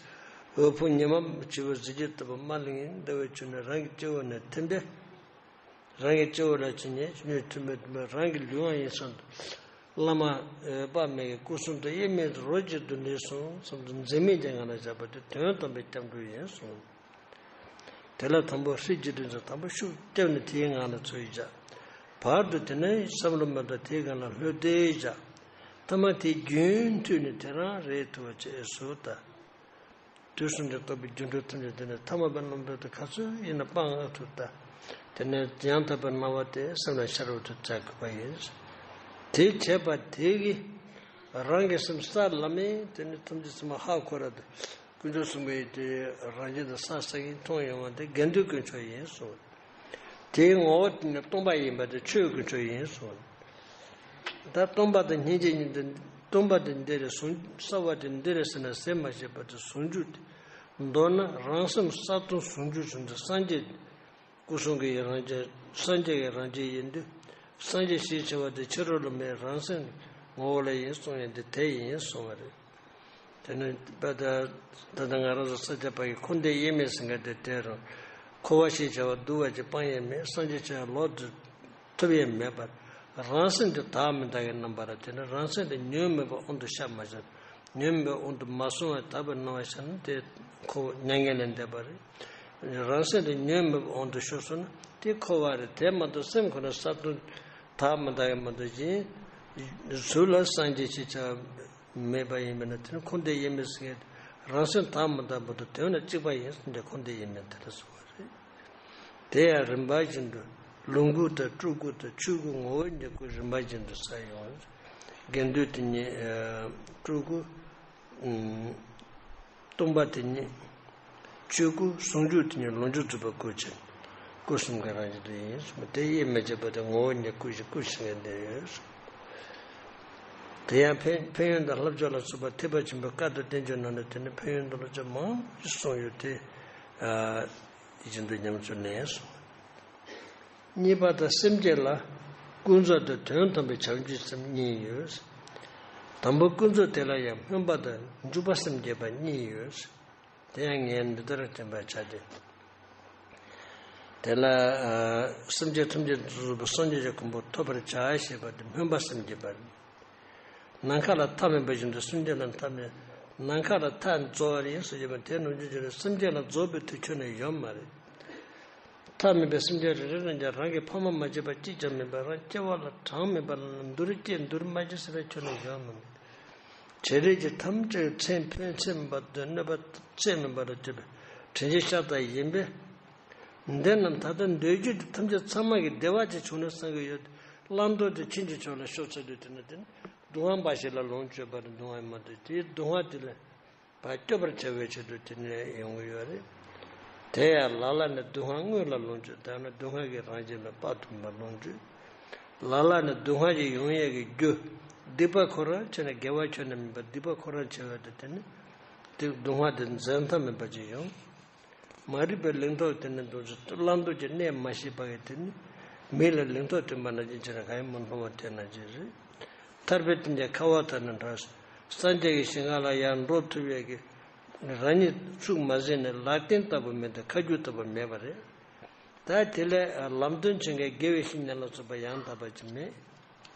འོད་ཕུང་ཉི་མ་བྱེ་བ་གཟི་བརྗིད་ལྟ་བུ་དམར་ལིང་ལིང་ཟླ་བའི་ཆུ་ནས་རང་གི་སྤྱི་བོ་ནས་ཐིམ་པས། རང་གི་སྤྱི་བོ་ལ་ཕྱིན་ནས་ཉོན་ཐུབ་མེད་དུ་མེད་རང་གི་ལུས་དབང་ཡིན་ཙང་། བླ་མ་འོད་དཔག་མེད་ཀྱི་སྐུ་གསུང་དུ་དབྱེར་མེད་དུ་རོ་གཅིག་ཏུ་ལུས་སོང་བསམ་དུ་འཛིན་མེད་ཀྱི་ངང་ལ་བཞག་པ་དེ་དོན་དམ་པའི་སྐྱབས་འགྲོ་ཡིན་གསུངས། དེ་ལ་དང་པོ་ཧྲཱིཿཅེས་བྲིས་ཚུལ་དང་པོ་ཤུགས་བརྒྱབ་ནས་དེའི་ངང་ལ་ཚུར་བཞག་བར་དུ་དེ་ནས་བསམ་བློ་མེད་པར་དེའི་སྒང་ལ་ལྷོད་དེ་བཞག་ཐ་མ་དེ་རྒྱུན་མཐུད་ནས་དེ་རང་རེད་ཐུབ་པ་བྱས་སོ་ད། དུས་གསུམ་གྱི་རྟོག་པའི་སྒྱུ་འཕྲུལ་ཐམས་ཅད་དེ་ནས་ཐ་མལ་པའི་རྣམ་གྲོལ་དུ་ག་ཚོད་ཡིན་ན་སྤང་ཐུབ་ད། དེ་ནས་ཡང་དག་པའི་སྣང་བ་དེ་སེམས་ལ་ཤར་བ་དུ་བྱ་དགོས་པ་ཡིན། དེ་བྱས་པ་དེ་གིས་རང་གི་སེམས་ས་ལམ་མེ་དེ་ནི་ཐམས་ཅད་ཚང་མ་ཧ་གོ་ར་དུ། དཀོན་མཆོག་གསུམ་པོའི་དེ་རང་བཞིན་དུ་ས་ས་ཡིན་མཐོང་ཡོང་བ་དེ་དགེ་འདུན་དཀོན་མཆོག་ཡིན་གསུངས། དེའི་ངོ་བོ་དེ་ནི་སྟོང་པ་ཡིན་པ་དེ་ཆོས་དཀོན་མཆོག་ཡིན་གསུངས། ད་སྟོང་པ་དང་སྙིང་རྗེ་གཉིས་དེ་སྟོང་པ་དེ་འདི་རེད་ཟུང་གསལ་བ་དེ་འདི་རེད་ཟེར་ན་ཟེར་མ་ཤེས་པ་དེ་ཟུང་འཇུག་དེ། མདོར་ན་རང་སེམས་གསལ་སྟོང་ཟུང་འཇུག་བྱུང་དུས་སངས་རྒྱས་སྐུ་གསུང་གི་རང་བཞིན་སངས་རྒྱས་ཀྱི་རང་བཞིན་ཡིན་དུས་སངས་རྒྱས་ཞེས་བྱ་བ་དེ་ཕྱི་རོལ་ལ་མེད་རང་སེམས་ངོ་བོ་ལ་ཡིན་གསུངས་ཡང་དེ་དེ་ཡིན་གསུངས་པ་རེད། དེ་ནི་པ་ད་ད་ལྟ་ང་རང་ཚོ་ས་སྐྱ་པ་ཡི་འཁོར་འདས་དབྱེར་མེད་ཟེར་མཁན་དེ་དེ་རུ་འཁོར་བ་ཞེས་བྱ་བ་འདུ་བ་ཅིག་སྤང་ཡས་མེད། སངས་རྒྱས་ཆོས་ལོག་ཏུ་ཐུབ་ཡས་མེད་པར་རང་སེམས་དེ་དག་མི་དག་གི་རྣམ་པ་ར། དེ་ནི་རང་སེམས་དེ་ཉོན་མོངས་པའི་དབང་དུ་ཤར་མ་ཤར། ཉོན་མོངས་པའི་དབང་དུ་མ་སོང་བའི་དག་པའི་སྣང་བ་ཤར་ན་དེ་འཁོར་མྱ་ངན་ལས་འདས་པ་རེད། རང་སེམས་དེ་ཉོན་མོངས་པའི་དབང་དུ་ཤོར་སོང་ན་དེ་འཁོར་བ་རེད། དེ་མ་གཏོགས་སེམས་ཁོ་ན་གསལ་སྟོང་དག་མི་དག་གི་མ་གཏོགས་གཞན་གཟུགས་ལ་སངས་རྒྱས་ཞེས་བྱ་བ་མེད་པ་ཡིན་པས་ན་དེ་ནི་འཁོར་འདས་དབྱེར་མེད་ཟེར་མཁན་རང་སེམས་དག་མི་དག་མ་གཏོགས་དོན་ལ་གཅིག་པ་ཡིན་ཟེར་ཏེ་འཁོར་འདས་དབྱེར་མེད་དེ་ལ་གསུངས་པ་རེད། དེ་ཡང་རིམ་པ་བཞིན་དུ་ལོངས་སྐུ་དང་སྤྲུལ་སྐུ་དང་ཆོས་སྐུ་ངོ་བོ་ཉིད་སྐུ་རིམ་པ་བཞིན་དུ་གསལ་ཡོང་། དགེ་འདུན་དེ་ཉིད་སྤྲུལ་སྐུ། སྟོང་པ་དེ་ཉིད་ཆོས་སྐུ། ཟུང་འཇུག་དེ་ཉིད་ལོངས་སྤྱོད་རྫོགས་པའི་སྐུ་ཆེན། སྐུ་གསུམ་གྱི་རང་བཞིན་དུ་ཡིན་གསུངས། དེ་དབྱེར་མི་ཕྱེད་པ་དེ་ངོ་བོ་ཉིད་སྐུ་ཞིག་སྐུ་ཞིག་ངེས་འདི་ཡོད། དེ་ཡང་ཕན་ཕན་ཡོན་དང་བསླབ་བྱ་ལ་སོགས་པ་ཐེག་པ་ཆེན་པོའི་བཀའ་དང་བསྟན་བཅོས་ནང་ན་དེ་ནི་ཕན་ཡོན་དང་བསླབ་བྱ་མང་པོ་གསུངས་ཡོད་དེ། ཡིད་བཞིན་དུ་ཉམས་སུ་ལེན་གསུངས། གཉིས་པ་དང་སེམས་བསྐྱེད་ལ་ཀུན་རྫོབ་དང་དོན་དམ་པའི་བྱང་ཆུབ་སེམས་གཉིས་ཡོད། དང་པོ་ཀུན་རྫོབ་དེ་ལ་ཡང་སྨོན་པ་དང་འཇུག་པ་སེམས་བསྐྱེད་པ་གཉིས་ཡོད། དེ་ཡང་ངས་འདི་ལྟར་དྲན་པར་བྱ་སྟེ། དེ་ལ་སེམས་ཅན་ཐམས་ཅད་དུ་གཟུགས་པོ་སངས་རྒྱས་ཀྱི་གོ་འཕང་ཐོབ་པར་བྱ་ཞེས་པ་དེ་སྨོན་པ་སེམས་བསྐྱེད་པ། ནམ་མཁའ་ལ་མཐའ་མེད་པ་བཞིན་དུ་སེམས་ཅན་ལ་མཐའ་མེད། ནམ་མཁའ་ལ་མཐའ་རྫོགས་པ་ཡིན་ཟེར་བ་དེ་ནང་བཞིན་བྱས་ནས་སེམས་ཅན་ལ་རྫོགས་པའི་དུས་ཁྱོན་ནས་ཡོད་མ་རེད། མཐའ་མེད་པའི་སེམས་ཅན་རེ་རེ་རང་ཀྱང་རང་གི་ཕ་མ་མ་བྱས་པ་གཅིག་ཀྱང་མེད་པར་རང་སྐྱེ་བ་ལ་གྲངས་མེད་པ་ལ་འདུ་རེ་སྐྱེ་འདུ་རེ་མ་སྐྱེ་ཟེར་བའི་ཁྱོན་ནས་ཡོད་མ་རེད། བྱེད་རིགས་ཀྱི་ཐམས་ཅད་ཚེ་འཕོས་ཚད་མེད་པ་དང་གནོད་པ་ཚད་མེད་པ་ལ་སྤྱོད་པའི་དྲིན་ཅན་ཤ་སྟག་ཡིན་པས། འདི་རྣམས་ད་ལྟ་འདོད་རྒྱུ་དེ་ཐམས་ཅད་ཚང་མ་གི་བདེ་བ་ཅིག་བྱུང་ན་བསམ་གྱི་ཡོད། བླང་དོར་དེ་ཕྱིན་ཅི་ཆོག་ལ་ཤོར་ཚར་དུས་དེ་ནི་དེ་ནི་སྡུག་བསྔལ་འབའ་ཞིག་ལ་ལོངས་སྤྱོད་པ་རེད། སྡུག་བསྔལ་མ་གཏོགས་དེའི་སྡུག་བསྔལ་དེ་ལ་ཕར་སྐྱོབ་པར་བྱ་བའི་ཆེད་དུ་དེ་ནི་ཡོང་གི་ཡོད་རེད། དེ་ཡང་ལ་ལ་ནི་སྡུག་བསྔལ་དངོས་ལ་ལོངས་སྤྱོད་དང་ནི་སྡུག་བསྔལ་གྱི་རང་བཞིན་ལ་དཔག་ཏུ་མེད་པ་ལོངས་སྤྱོད། ལ་ལ་ནི་སྡུག་བསྔལ་གྱི་ཡོང་ཡས་ཀྱི་རྒྱུ། སྡིག་པ་ཁོ་རང་ཆེ་ན་དགེ་བ་ཁྱོན་ནས་མིན་པ་སྡིག་པ་ཁོ་རང་ཆེ་བས་དེ་དེ་ནི་དེ་སྡུག་བསྔལ་དེ་འཛད་མཐའ་མེད་པ་ཅིག་ཡོང་། མ་རིག་པའི་ལིང་ཏོག་དེ་ནི་འདུག་ཚེ་བླང་དོར་གྱི་གནས་མ་ཤེས་པ་གི་དེ་ནི་མི་ལ་ལིང་ཏོག་སྟོན་པ་ན་ཅིག་བྱས་ན་གང་ཡང་མི་སློང་བ་དེ་ན་ཅིག་རེད། ཐར་པའི་གཏན་གྱི་ཁ་བ་དག་ནི་འདྲ། སངས་རྒྱས་ཀྱི་ཞིང་ཁམས་ལ་ཡར་འགྲོ་ཐུབ་ཡས་ཀྱི་རང་ཉིད་ཚུགས་མ་ཟིན་ནས་ལག་རྟེན་ལྟ་བུ་མེད་དེ་ཁ་རྒྱུ་ལྟ་བུ་མེད་པ་རེད། ད་དེ་ལས་ལམ་སྟོན་བྱེད་མཁན་དགེ་བའི་བཤེས་གཉེན་ལ་སོགས་པ་ཡང་དག་པ་ཅིག་མེད།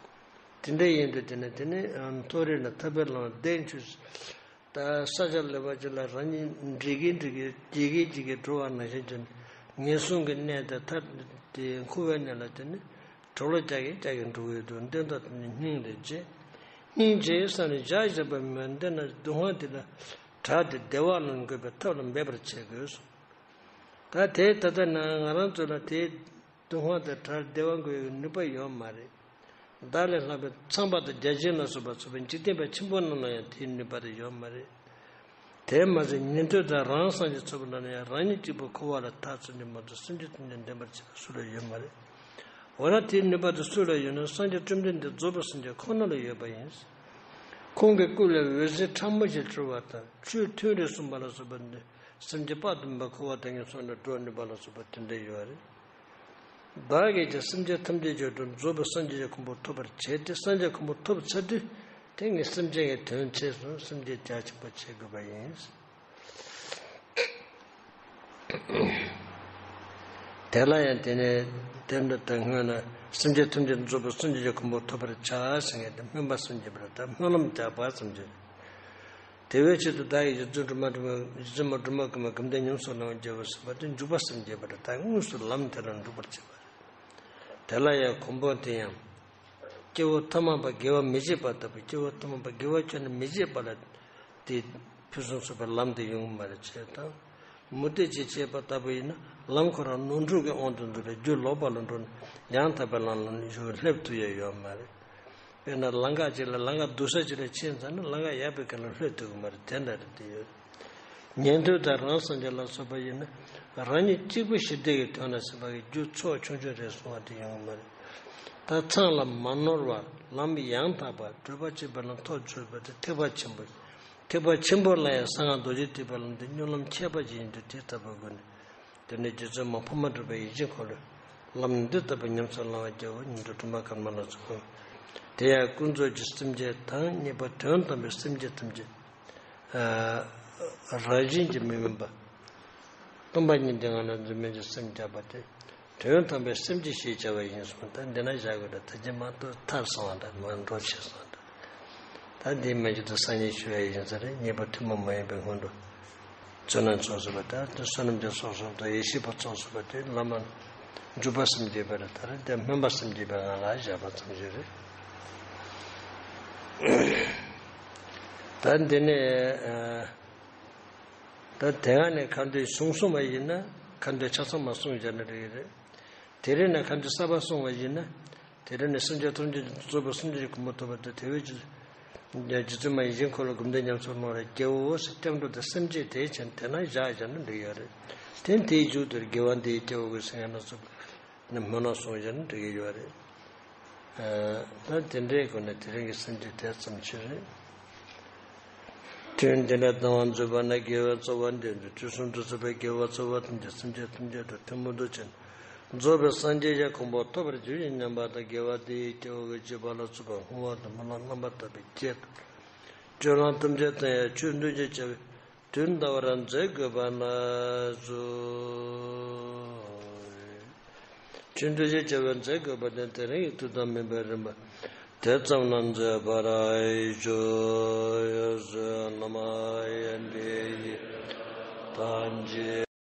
དེ་འདྲ་ཡིན་དུས་དེ་ནི་དེ་ནི་མཐོ་རིས་ན་ཐར་པའི་ལམ་བདེན་ཆུ། ད་ས་ཆ་ལེགས་པ་ཅིག་ལ་རང་ཉིད་འགྲིག་གིན་འགྲིག་གིན་འགྱིག་གིན་འགྱིག་གིན་འགྲོ་བ་ནང་བཞིན་གྱི་ངན་སོང་གི་གནས་དེ་ཐར་ཏེ་འཁོར་བའི་གནས་ལ་དེ་ནི་གྲོགས་ལ་རྒྱག་གིན་རྒྱག་གིན་འགྲོ་གི་ཡོད་དུས་འདི་ལྟར་དེ་ནི་སྙིང་རེ་རྗེ། སྙིང་རྗེའི་ས་ནས་བཞག་བཞག་པ་མིན་འདི་ན་སྡུག་བསྔལ་དེ་ལ་བྲལ་ཏེ་བདེ་བ་ལ་འགོད་པའི་ཐབས་ལ་འབད་པར་བྱེད་དགོས་སོ། ད་དེ་ད་ལྟ་ན་ང་རང་ཚོ་ལ་དེ། སྡུག་བསྔལ་དང་བྲལ་བདེ་བ་འགོད་ཡག་ནུས་པ་ཡོད་མ་རེད། བདག་ལས་ལྷག་པའི་ཚངས་པ་དང་བརྒྱ་བྱིན་ལ་སོགས་པ་ཚོགས་པའི་འཇིག་རྟེན་པ་ཆེན་པོ་རྣམས་ལ་ཡང་དེའི་ནུས་པ་དེ་ཡོད་མ་རེད། དེས་མ་ཟད་ཉན་ཐོས་དང་རང་སངས་རྒྱས་ཚོགས་པ་ལ་ཡང་རང་ཉིད་གཅིག་པུ་འཁོར་བ་ལས་ཐར་ཚུལ་ནི་མ་གཏོགས་སེམས་ཅན་ཐམས་ཅད་འདྲེན་པར་བྱེད་པ་སུ་ལ་ཡོད་མ་རེད། འོ་ན་དེའི་ནུས་པ་དེ་སུ་ལ་ཡོད་ན་སངས་རྒྱས་བཅོམ་ལྡན་འདས་རྫོགས་པའི་སངས་རྒྱས་ཁོ་ན་ལ་ཡོད་པ་ཡིན། ཁོང་གི་སྐུ་ལས་འོད་ཟེར་ཕྲ་མོ་ཞིག་འཕྲོ་བ་དང་ཆོས་ཐུན་རེ་གསུངས་པ་ལ་སོགས་པ་འདི་སེམས་ཅན་དཔག་ཏུ་མེད་པ་འཁོར་བ་དང་ངན་སོང་ལས་སྒྲོལ་ནུས་པ་ལ་སོགས་པ་དེ་འདྲ་ཡོད་རེད། བདག་གིས་ཀྱང་སེམས་ཅན་ཐམས་ཅད་ཀྱི་དོན་རྫོགས་པའི་སངས་རྒྱས་ཀྱི་གོ་འཕང་ཐོབ་པར་བྱས་ཏེ་སངས་རྒྱས་གོ་འཕང་ཐོབ་ཚར་དུས་དེ་ངས་སེམས་ཅན་གྱི་དོན་ཆེད་དུ་སེམས་ཅན་རྒྱ་ཆེན་པོ་བྱེད་དགོས་པ་ཡིན། དེ་ལ་ཡང་དེ་ནས་དེ་འདི་ལྟར་སྔོན་ལ་སེམས་ཅན་ཐམས་ཅད་རྫོགས་པའི་སངས་རྒྱས་ཀྱི་གོ་འཕང་ཐོབ་པར་བྱ་ཟེར་མཁན་དེ་སྨོན་པ་སེམས་བསྐྱེད་པ་དང་སྨོན་ལམ་རྒྱག་པ་ཙམ་གྱིས། དེ་བས་ཆེད་དུ་བདག་གིས་རྗེ་བཙུན་སྒྲོལ་མ་སྒྲོལ་མ་རྗེ་བཙུན་མ་སྒྲོལ་མ་ཀུན་མ་སྒོམ་བཟླས་ཉམས་སུ་བླང་བར་བྱའོ་ཟེར་བ་དེ་འཇུག་པ་སེམས་བསྐྱེད་པ་རེད། ད་དངོས་སུ་ལམ་དེ་ལ་འཇུག་པར་བྱེད་པ་རེད། དེ་ལ་ཡང་གོ་འཕང་དེ་ཡང་། སྐྱེ་བོ་ཐ་མལ་པ་དགེ་བ་མི་བྱེད་པ་ལྟ་བུ་སྐྱེ་བོ་ཐ་མལ་པ་དགེ་བ་ཁྱོན་ནས་མི་བྱེད་པ་ལ་དེ་ཕུན་སུམ་ཚོགས་པའི་ལམ་དེ་ཡོང་གི་མ་རེད་ཅེས་དང་། མུ་སྟེགས་ཀྱིས་བྱས་པ་ལྟ་བུ་ཡིན་ན་ལམ་ཁོ་རང་ནོར་འཁྲུལ་གྱི་དབང་དུ་འགྲོ་བའི་རྒྱུ་ལོག་པ་ལ་འགྲོ་ནས་ཡང་དག་པའི་ལམ་ལ་ཞུགས་སླེབས་ཐུབ་ཡ་ཡོད་མ་རེད། དཔེར་ན་ལམ་ཁ་ཅིག་ལ་ལམ་ཁ་སྡུག་ས་ཅིག་ལ་ཕྱིན་ཚར་ན་ལམ་ཁ་ཡག་པའི་སྒང་ལ་སླེབས་ཐུབ་ཀྱི་མ་རེད། དེ་འདྲ་རེད་དེ་ཡོད། ཉན་ཐོས་དང་རང་སངས་རྒྱས་ལ་སོགས་པ་ཡིན་ན་རང་ཉིད་གཅིག་པུ་ཞི་བདེ་ཡི་དོན་ལ་ཟེར་བ་གི་རྒྱུ་ཚོགས་ཆུང་ཆུང་རེ་གསུང་བ་དེ་ཡོང་གི་མ་རེད། ད་ཚང་ལ་མ་ནོར་བར་ལམ་ཡང་དག་པ་བགྲོད་པ་གཅིག་པ་ལ་ཐོག་ཆོད་པ་དེ་ཐེག་པ་ཆེན་པོ། ཐེག་པ་ཆེན་པོ་ལ་ཡང་གསང་སྔགས་རྡོ་རྗེ་ཐེག་པའི་ལམ་དེ་སྨོན་ལམ་ཁྱད་པར་ཅན་ཡིན་དུས་དེ་ལྟ་བུའི་སྒོ་ནས། དེ་ནས་རྗེ་བཙུན་མ་འཕགས་མ་སྒྲུབ་པའི་ཡིད་བཞིན་འཁོར་ལོའི་ལམ་འདི་ལྟ་བུ་ཉམས་སུ་བླང་བར་བྱའོ་སྙམ་དུ་སྒྲོལ་མ་དཀར་མོ་ལ་སོགས་པ། དེ་ཡང་ཀུན་རྫོབ་ཀྱི་སེམས་བསྐྱེད་དང་གཉིས་པ་དོན་དམ་པའི་སེམས་བསྐྱེད་ཐམས་ཅད། ཨ། རང་བཞིན་གྱིས་མི་དམན་པ། སྟོང་པ་ཉིད་དེ་ངང་ལ་འཛིན་མེད་ཀྱི་སེམས་བསྐྱེད་པ་སྟེ། དོན་དམ་པའི་སེམས་བསྐྱེད་ཞེས་བྱ་བ་ཡིན་གསུངས། ད་འདི་ན་བཞག་དགོས་ད་ད་ཅི་མ་གཏོགས་ཐར་སོང་བ་འདྲ་མ་འགྲོ་ཆེ་སོང་འདྲ། ད་འདི་མ་གྱུར་ཏུ་སང་ཉིན་ཞུ་ཡ་ཡིན་ས་རེད། ཉེས་པ་ཐུན་མོང་མ་ཡིན་པའི་སྔོན་དུ། བསོད་ནམས་ཚོགས་ཟེར་བ་དང་དེ་བསོད་ནམས་ཀྱི་ཚོགས་གསུམ་དང་ཡེ་ཤེས་པ་ཚོགས་ཟེར་བ་དེ་བླ་མ་འཇུག་པ་སེམས་བསྐྱེད་པ་རེད། ད་རེས་དེ་སྨོན་པ་སེམས་བསྐྱེད་པའི་ངང་ལ་བཞག་པ་ཙམ་ཞིག་རེད། ད་འདི་ནས་ད་དེ་སྔ་ནས་ཁ་འདོན་གཞུང་གསུངས་པ་ཡིན་ན་ཁ་འདོན་ཆ་ཚང་མ་གསུངས་བཞག་ན་འགྲིག་གི་རེད། དེ་རིང་ནས་ཁ་འདོན་གསར་པ་གསུངས་པ་ཡིན་ན། དེ་རིང་ནས་སེམས་ཅན་ཐམས་ཅད་རྫོགས་པའི་སངས་རྒྱས་ཀྱི་གོ་འཕང་ཐོབ་པ་དེ་དེ་བས་ཀྱི། རྗེ་བཙུན་མ་ཡིད་བཞིན་འཁོར་ལོ་སྒོམ་བཟླས་ཉམས་སུ་བླང་བར་བྱའོ་ཟེར་སྐྱབས་འགྲོ་དེ་སེམས་བསྐྱེད་དེའི་ཕྱིར་དེ་ན་བཞག་བཞག་ན་འགྲིག་ཡོད་རེད། དེ་དེའི་མཇུག་ཏུ་དགེ་བ་འདི་ཡིས་སྐྱེ་བོ་ཀུན་ཟེར་ཡང་ན་སོགས་པ་ནི་སྨོན་ལམ་གསུངས་བཞག་ན་འགྲིག་གི་ཡོད་རེད། ད་དེ་འདྲའི་སྒོ་ནས་དེ་རིང་གི་སེམས་བསྐྱེད་དེ་ཙམ་ཞིག་རེད། ཐུན་འདི་ནས་བཏང་བ་མཛོད་པ་ན་དགེ་བའི་རྩ་བ་འདི་འདི་དུས་གསུམ་དུ་བསགས་པའི་དགེ་བ་རྩ་བ་ཐམས་ཅད་སེམས་ཅན་ཐམས་ཅད་དུ་ཐུན་མོང་དུ་བྱས་ནས་རྫོགས་པའི་སངས་རྒྱས་ཀྱི་གོ་འཕང་ཐོབ་པར་གྱུར་ཅིག་སྙམ་པ་དང་དགེ་བ་འདི་ཡིས་སྐྱེ་བོ་ཀུན་སྤྱད་པ་ལ་སོགས་པ་བསྔོ་བ་དང་སྨོན་ལམ་རྣམ་པར་དག་པའི་ཆེད་དུ་སྤྱོད་ལམ་ཐམས་ཅད་དང་ཡང་ཆོས་འདུལ་གྱི་བྱ་བའི་དོན་དམ་པར་མཛད་དགོས་པ་ན་གསོལ། ཆོས་འདུལ་གྱི་བྱ་བ་མཛད་དགོས་པ་དེ་དེ་རིང་གི་ཐུགས་དམ་མིན་པའི་རིམ་པ་དེ་ཙམ་ལ་མཛད་པར་ཞུ། ཡང་གསོལ་ལོ། མ་ཡིན་པའི་ཡི་དམ་གྱི།